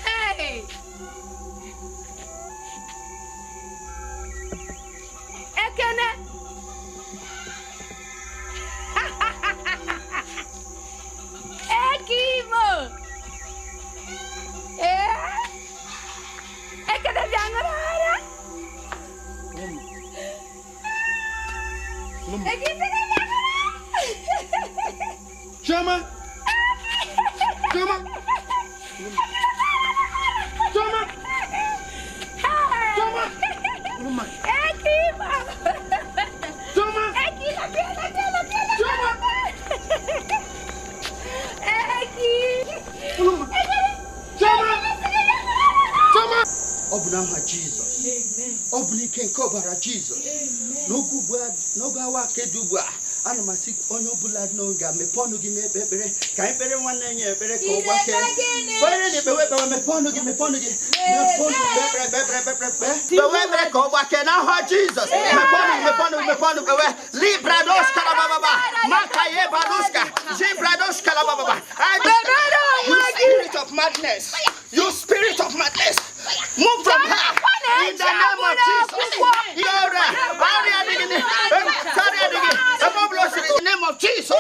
Hey! Ekene! Ekimo! Ekene bịa ṅụrụ ara! Ekene bịa ṅụrụ ara! Chioma! Chioma! Chioma! Chioma! Ekimo! Chioma! Ekimo, bịa, bịa, bịa, Chioma! Eki! Chioma! Chioma! Ọ bụ n'aha Jizọs. Ọ bụ n'ike nke ọbara Jizọs. N'oge awa aka dị ugbu a, ana m asị onye ọbụla n'oge a mepee ọnụ gị na-ekpe ekpere ka anyị kpere nwanne anyị ekpere ka ọ gbakee. Kpere na ekpewe ekpewe mepee ọnụ gị mepee ọnụ gị mepee ọnụ gị kpee ekpere kpee ekpere kpee ekpere kpewe ekpere ka ọ gbakee n'aha Jizọs. Mepee ọnụ gị mepee ọnụ gị mepee ọnụ kpewe librados kalababa maka ye baluska zibrados kalababa. You spirit of madness, you spirit of madness, move from her in the name of Jesus. In the name of Jesus.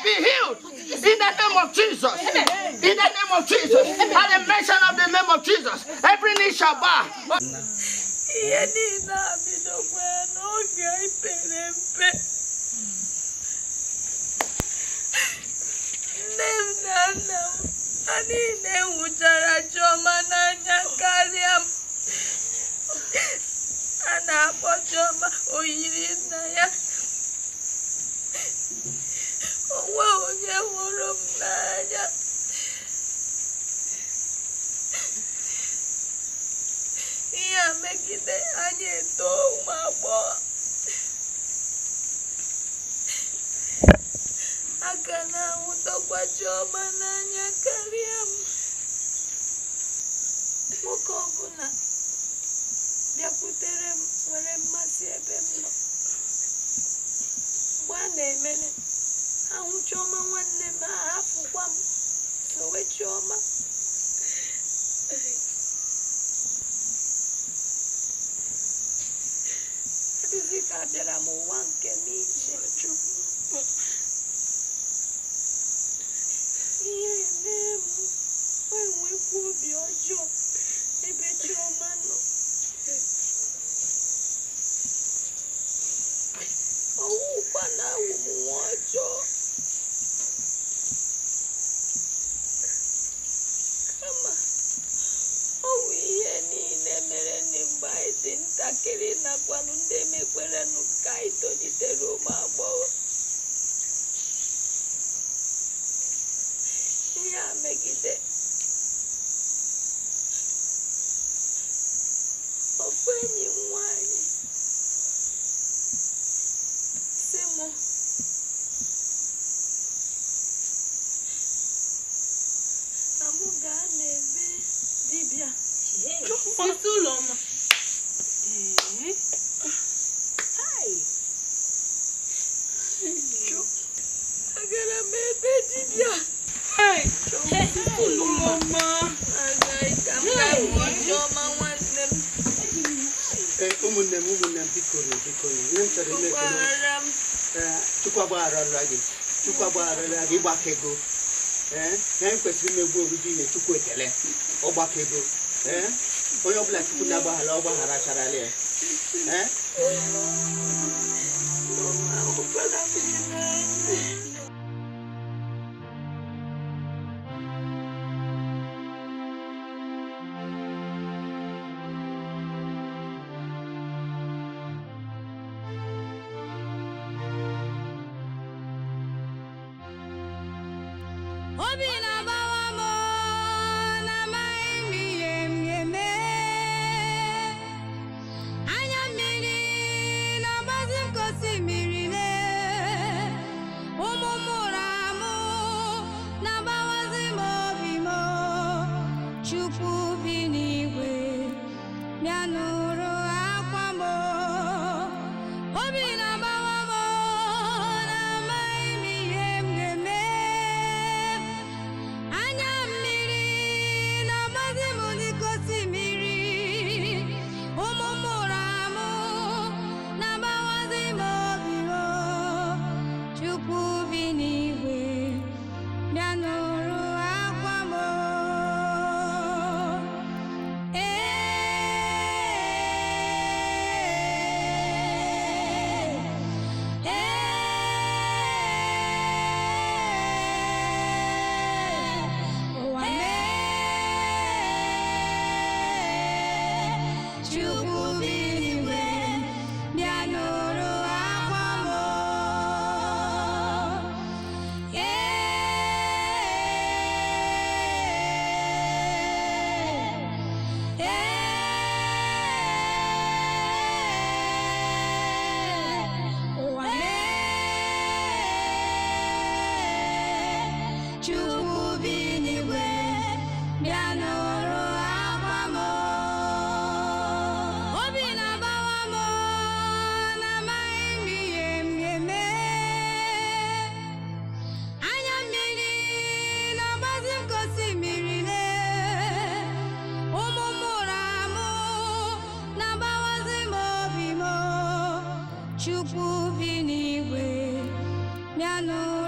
Be healed in the name of Jesus. In the name of Jesus. At the mention of the name of Jesus, every knee shall bow. Ihe niile a bidokwa n'oge anyị pere mpe. Nne m na nna m ha niile hụchara Chioma n'anya karịa m. A na-akpọ Chioma oyiri nna ya. O Onwe onye hụrụ m n'anya. Ihe a megide anyị eto ụmụ agbọghọ. Aka na-ahụtọkwa Chiọma n'anya karịa m. Nwoke ọbụla bịakwutere m nwere mmasị ebe m nọ. Mgbe a na-emere ahụ Chiọma nwanne m, ahafụkwa m sowe Chiọma. Adịghị ka abịara m ụwa nke m iche. Ihe eme m enwekwa obi ọjọọ ebe Chiọma nọ. Ọwụkwa na awụ m nwa ọjọọ. Kama ọ wụ ihe niile mere mgbe anyị dị ntakịrị nakwanụ ndị mekwerenụ ka anyị tolitere ụmụ agbọghọ. Ihe a megide ofu enyi m nwaanyị si mụ na mụ gaa n'ebe dibịa. Sisi Ụlọma. Agara m ebe dibịa. Ụlọma. Agaghị ka m gaa hụ Chiọma nwanne m. Ụmụnne m, biko biko, ihe m chọrọ ime Gbaghara m. Chukwu agbagharala gị, Chukwu agbagharala gị ịgbakọ ego. Ee, na anyị kwesịrị imegbu oriri inye Chukwu ekele ọgbakọ ego. Ee, onye ọbụla Chukwu na-agbaghara ọ gbagharacharala ya. Ee. Ahụkwara m gị n'anya. Obi na-agbawa m na amaghị m ihe m ga-eme. Anya mmiri na-agbazi m ka osimiri lee. Ụmụ mụrụ amụ na-agbawazi m obi m. Chukwu bi n'igwe bịa nụrụ akwa m. Obi na-agbawa m na amaghị m ihe m ga-eme. Anya mmiri na-agbazi m dịka osimiri. Ụmụ mụrụ amụ na-agbawazi m obi m. Chukwu bi n'igwe bịa nụrụ akwa m. Ụwa mee, Chukwu bi n'igwe bịa nụrụ akwa m. Ụwa mee, Chukwu bi n'igwe bịa nụrụ akwa m. Obi na-agbawa m na amaghị m ihe m ga-eme. Anya mmiri na-agbazi m ka osimiri lee. Ụmụ mụrụ amụ na-agbawazi m obi m. Chukwu bi n'igwe bịa nụrụ.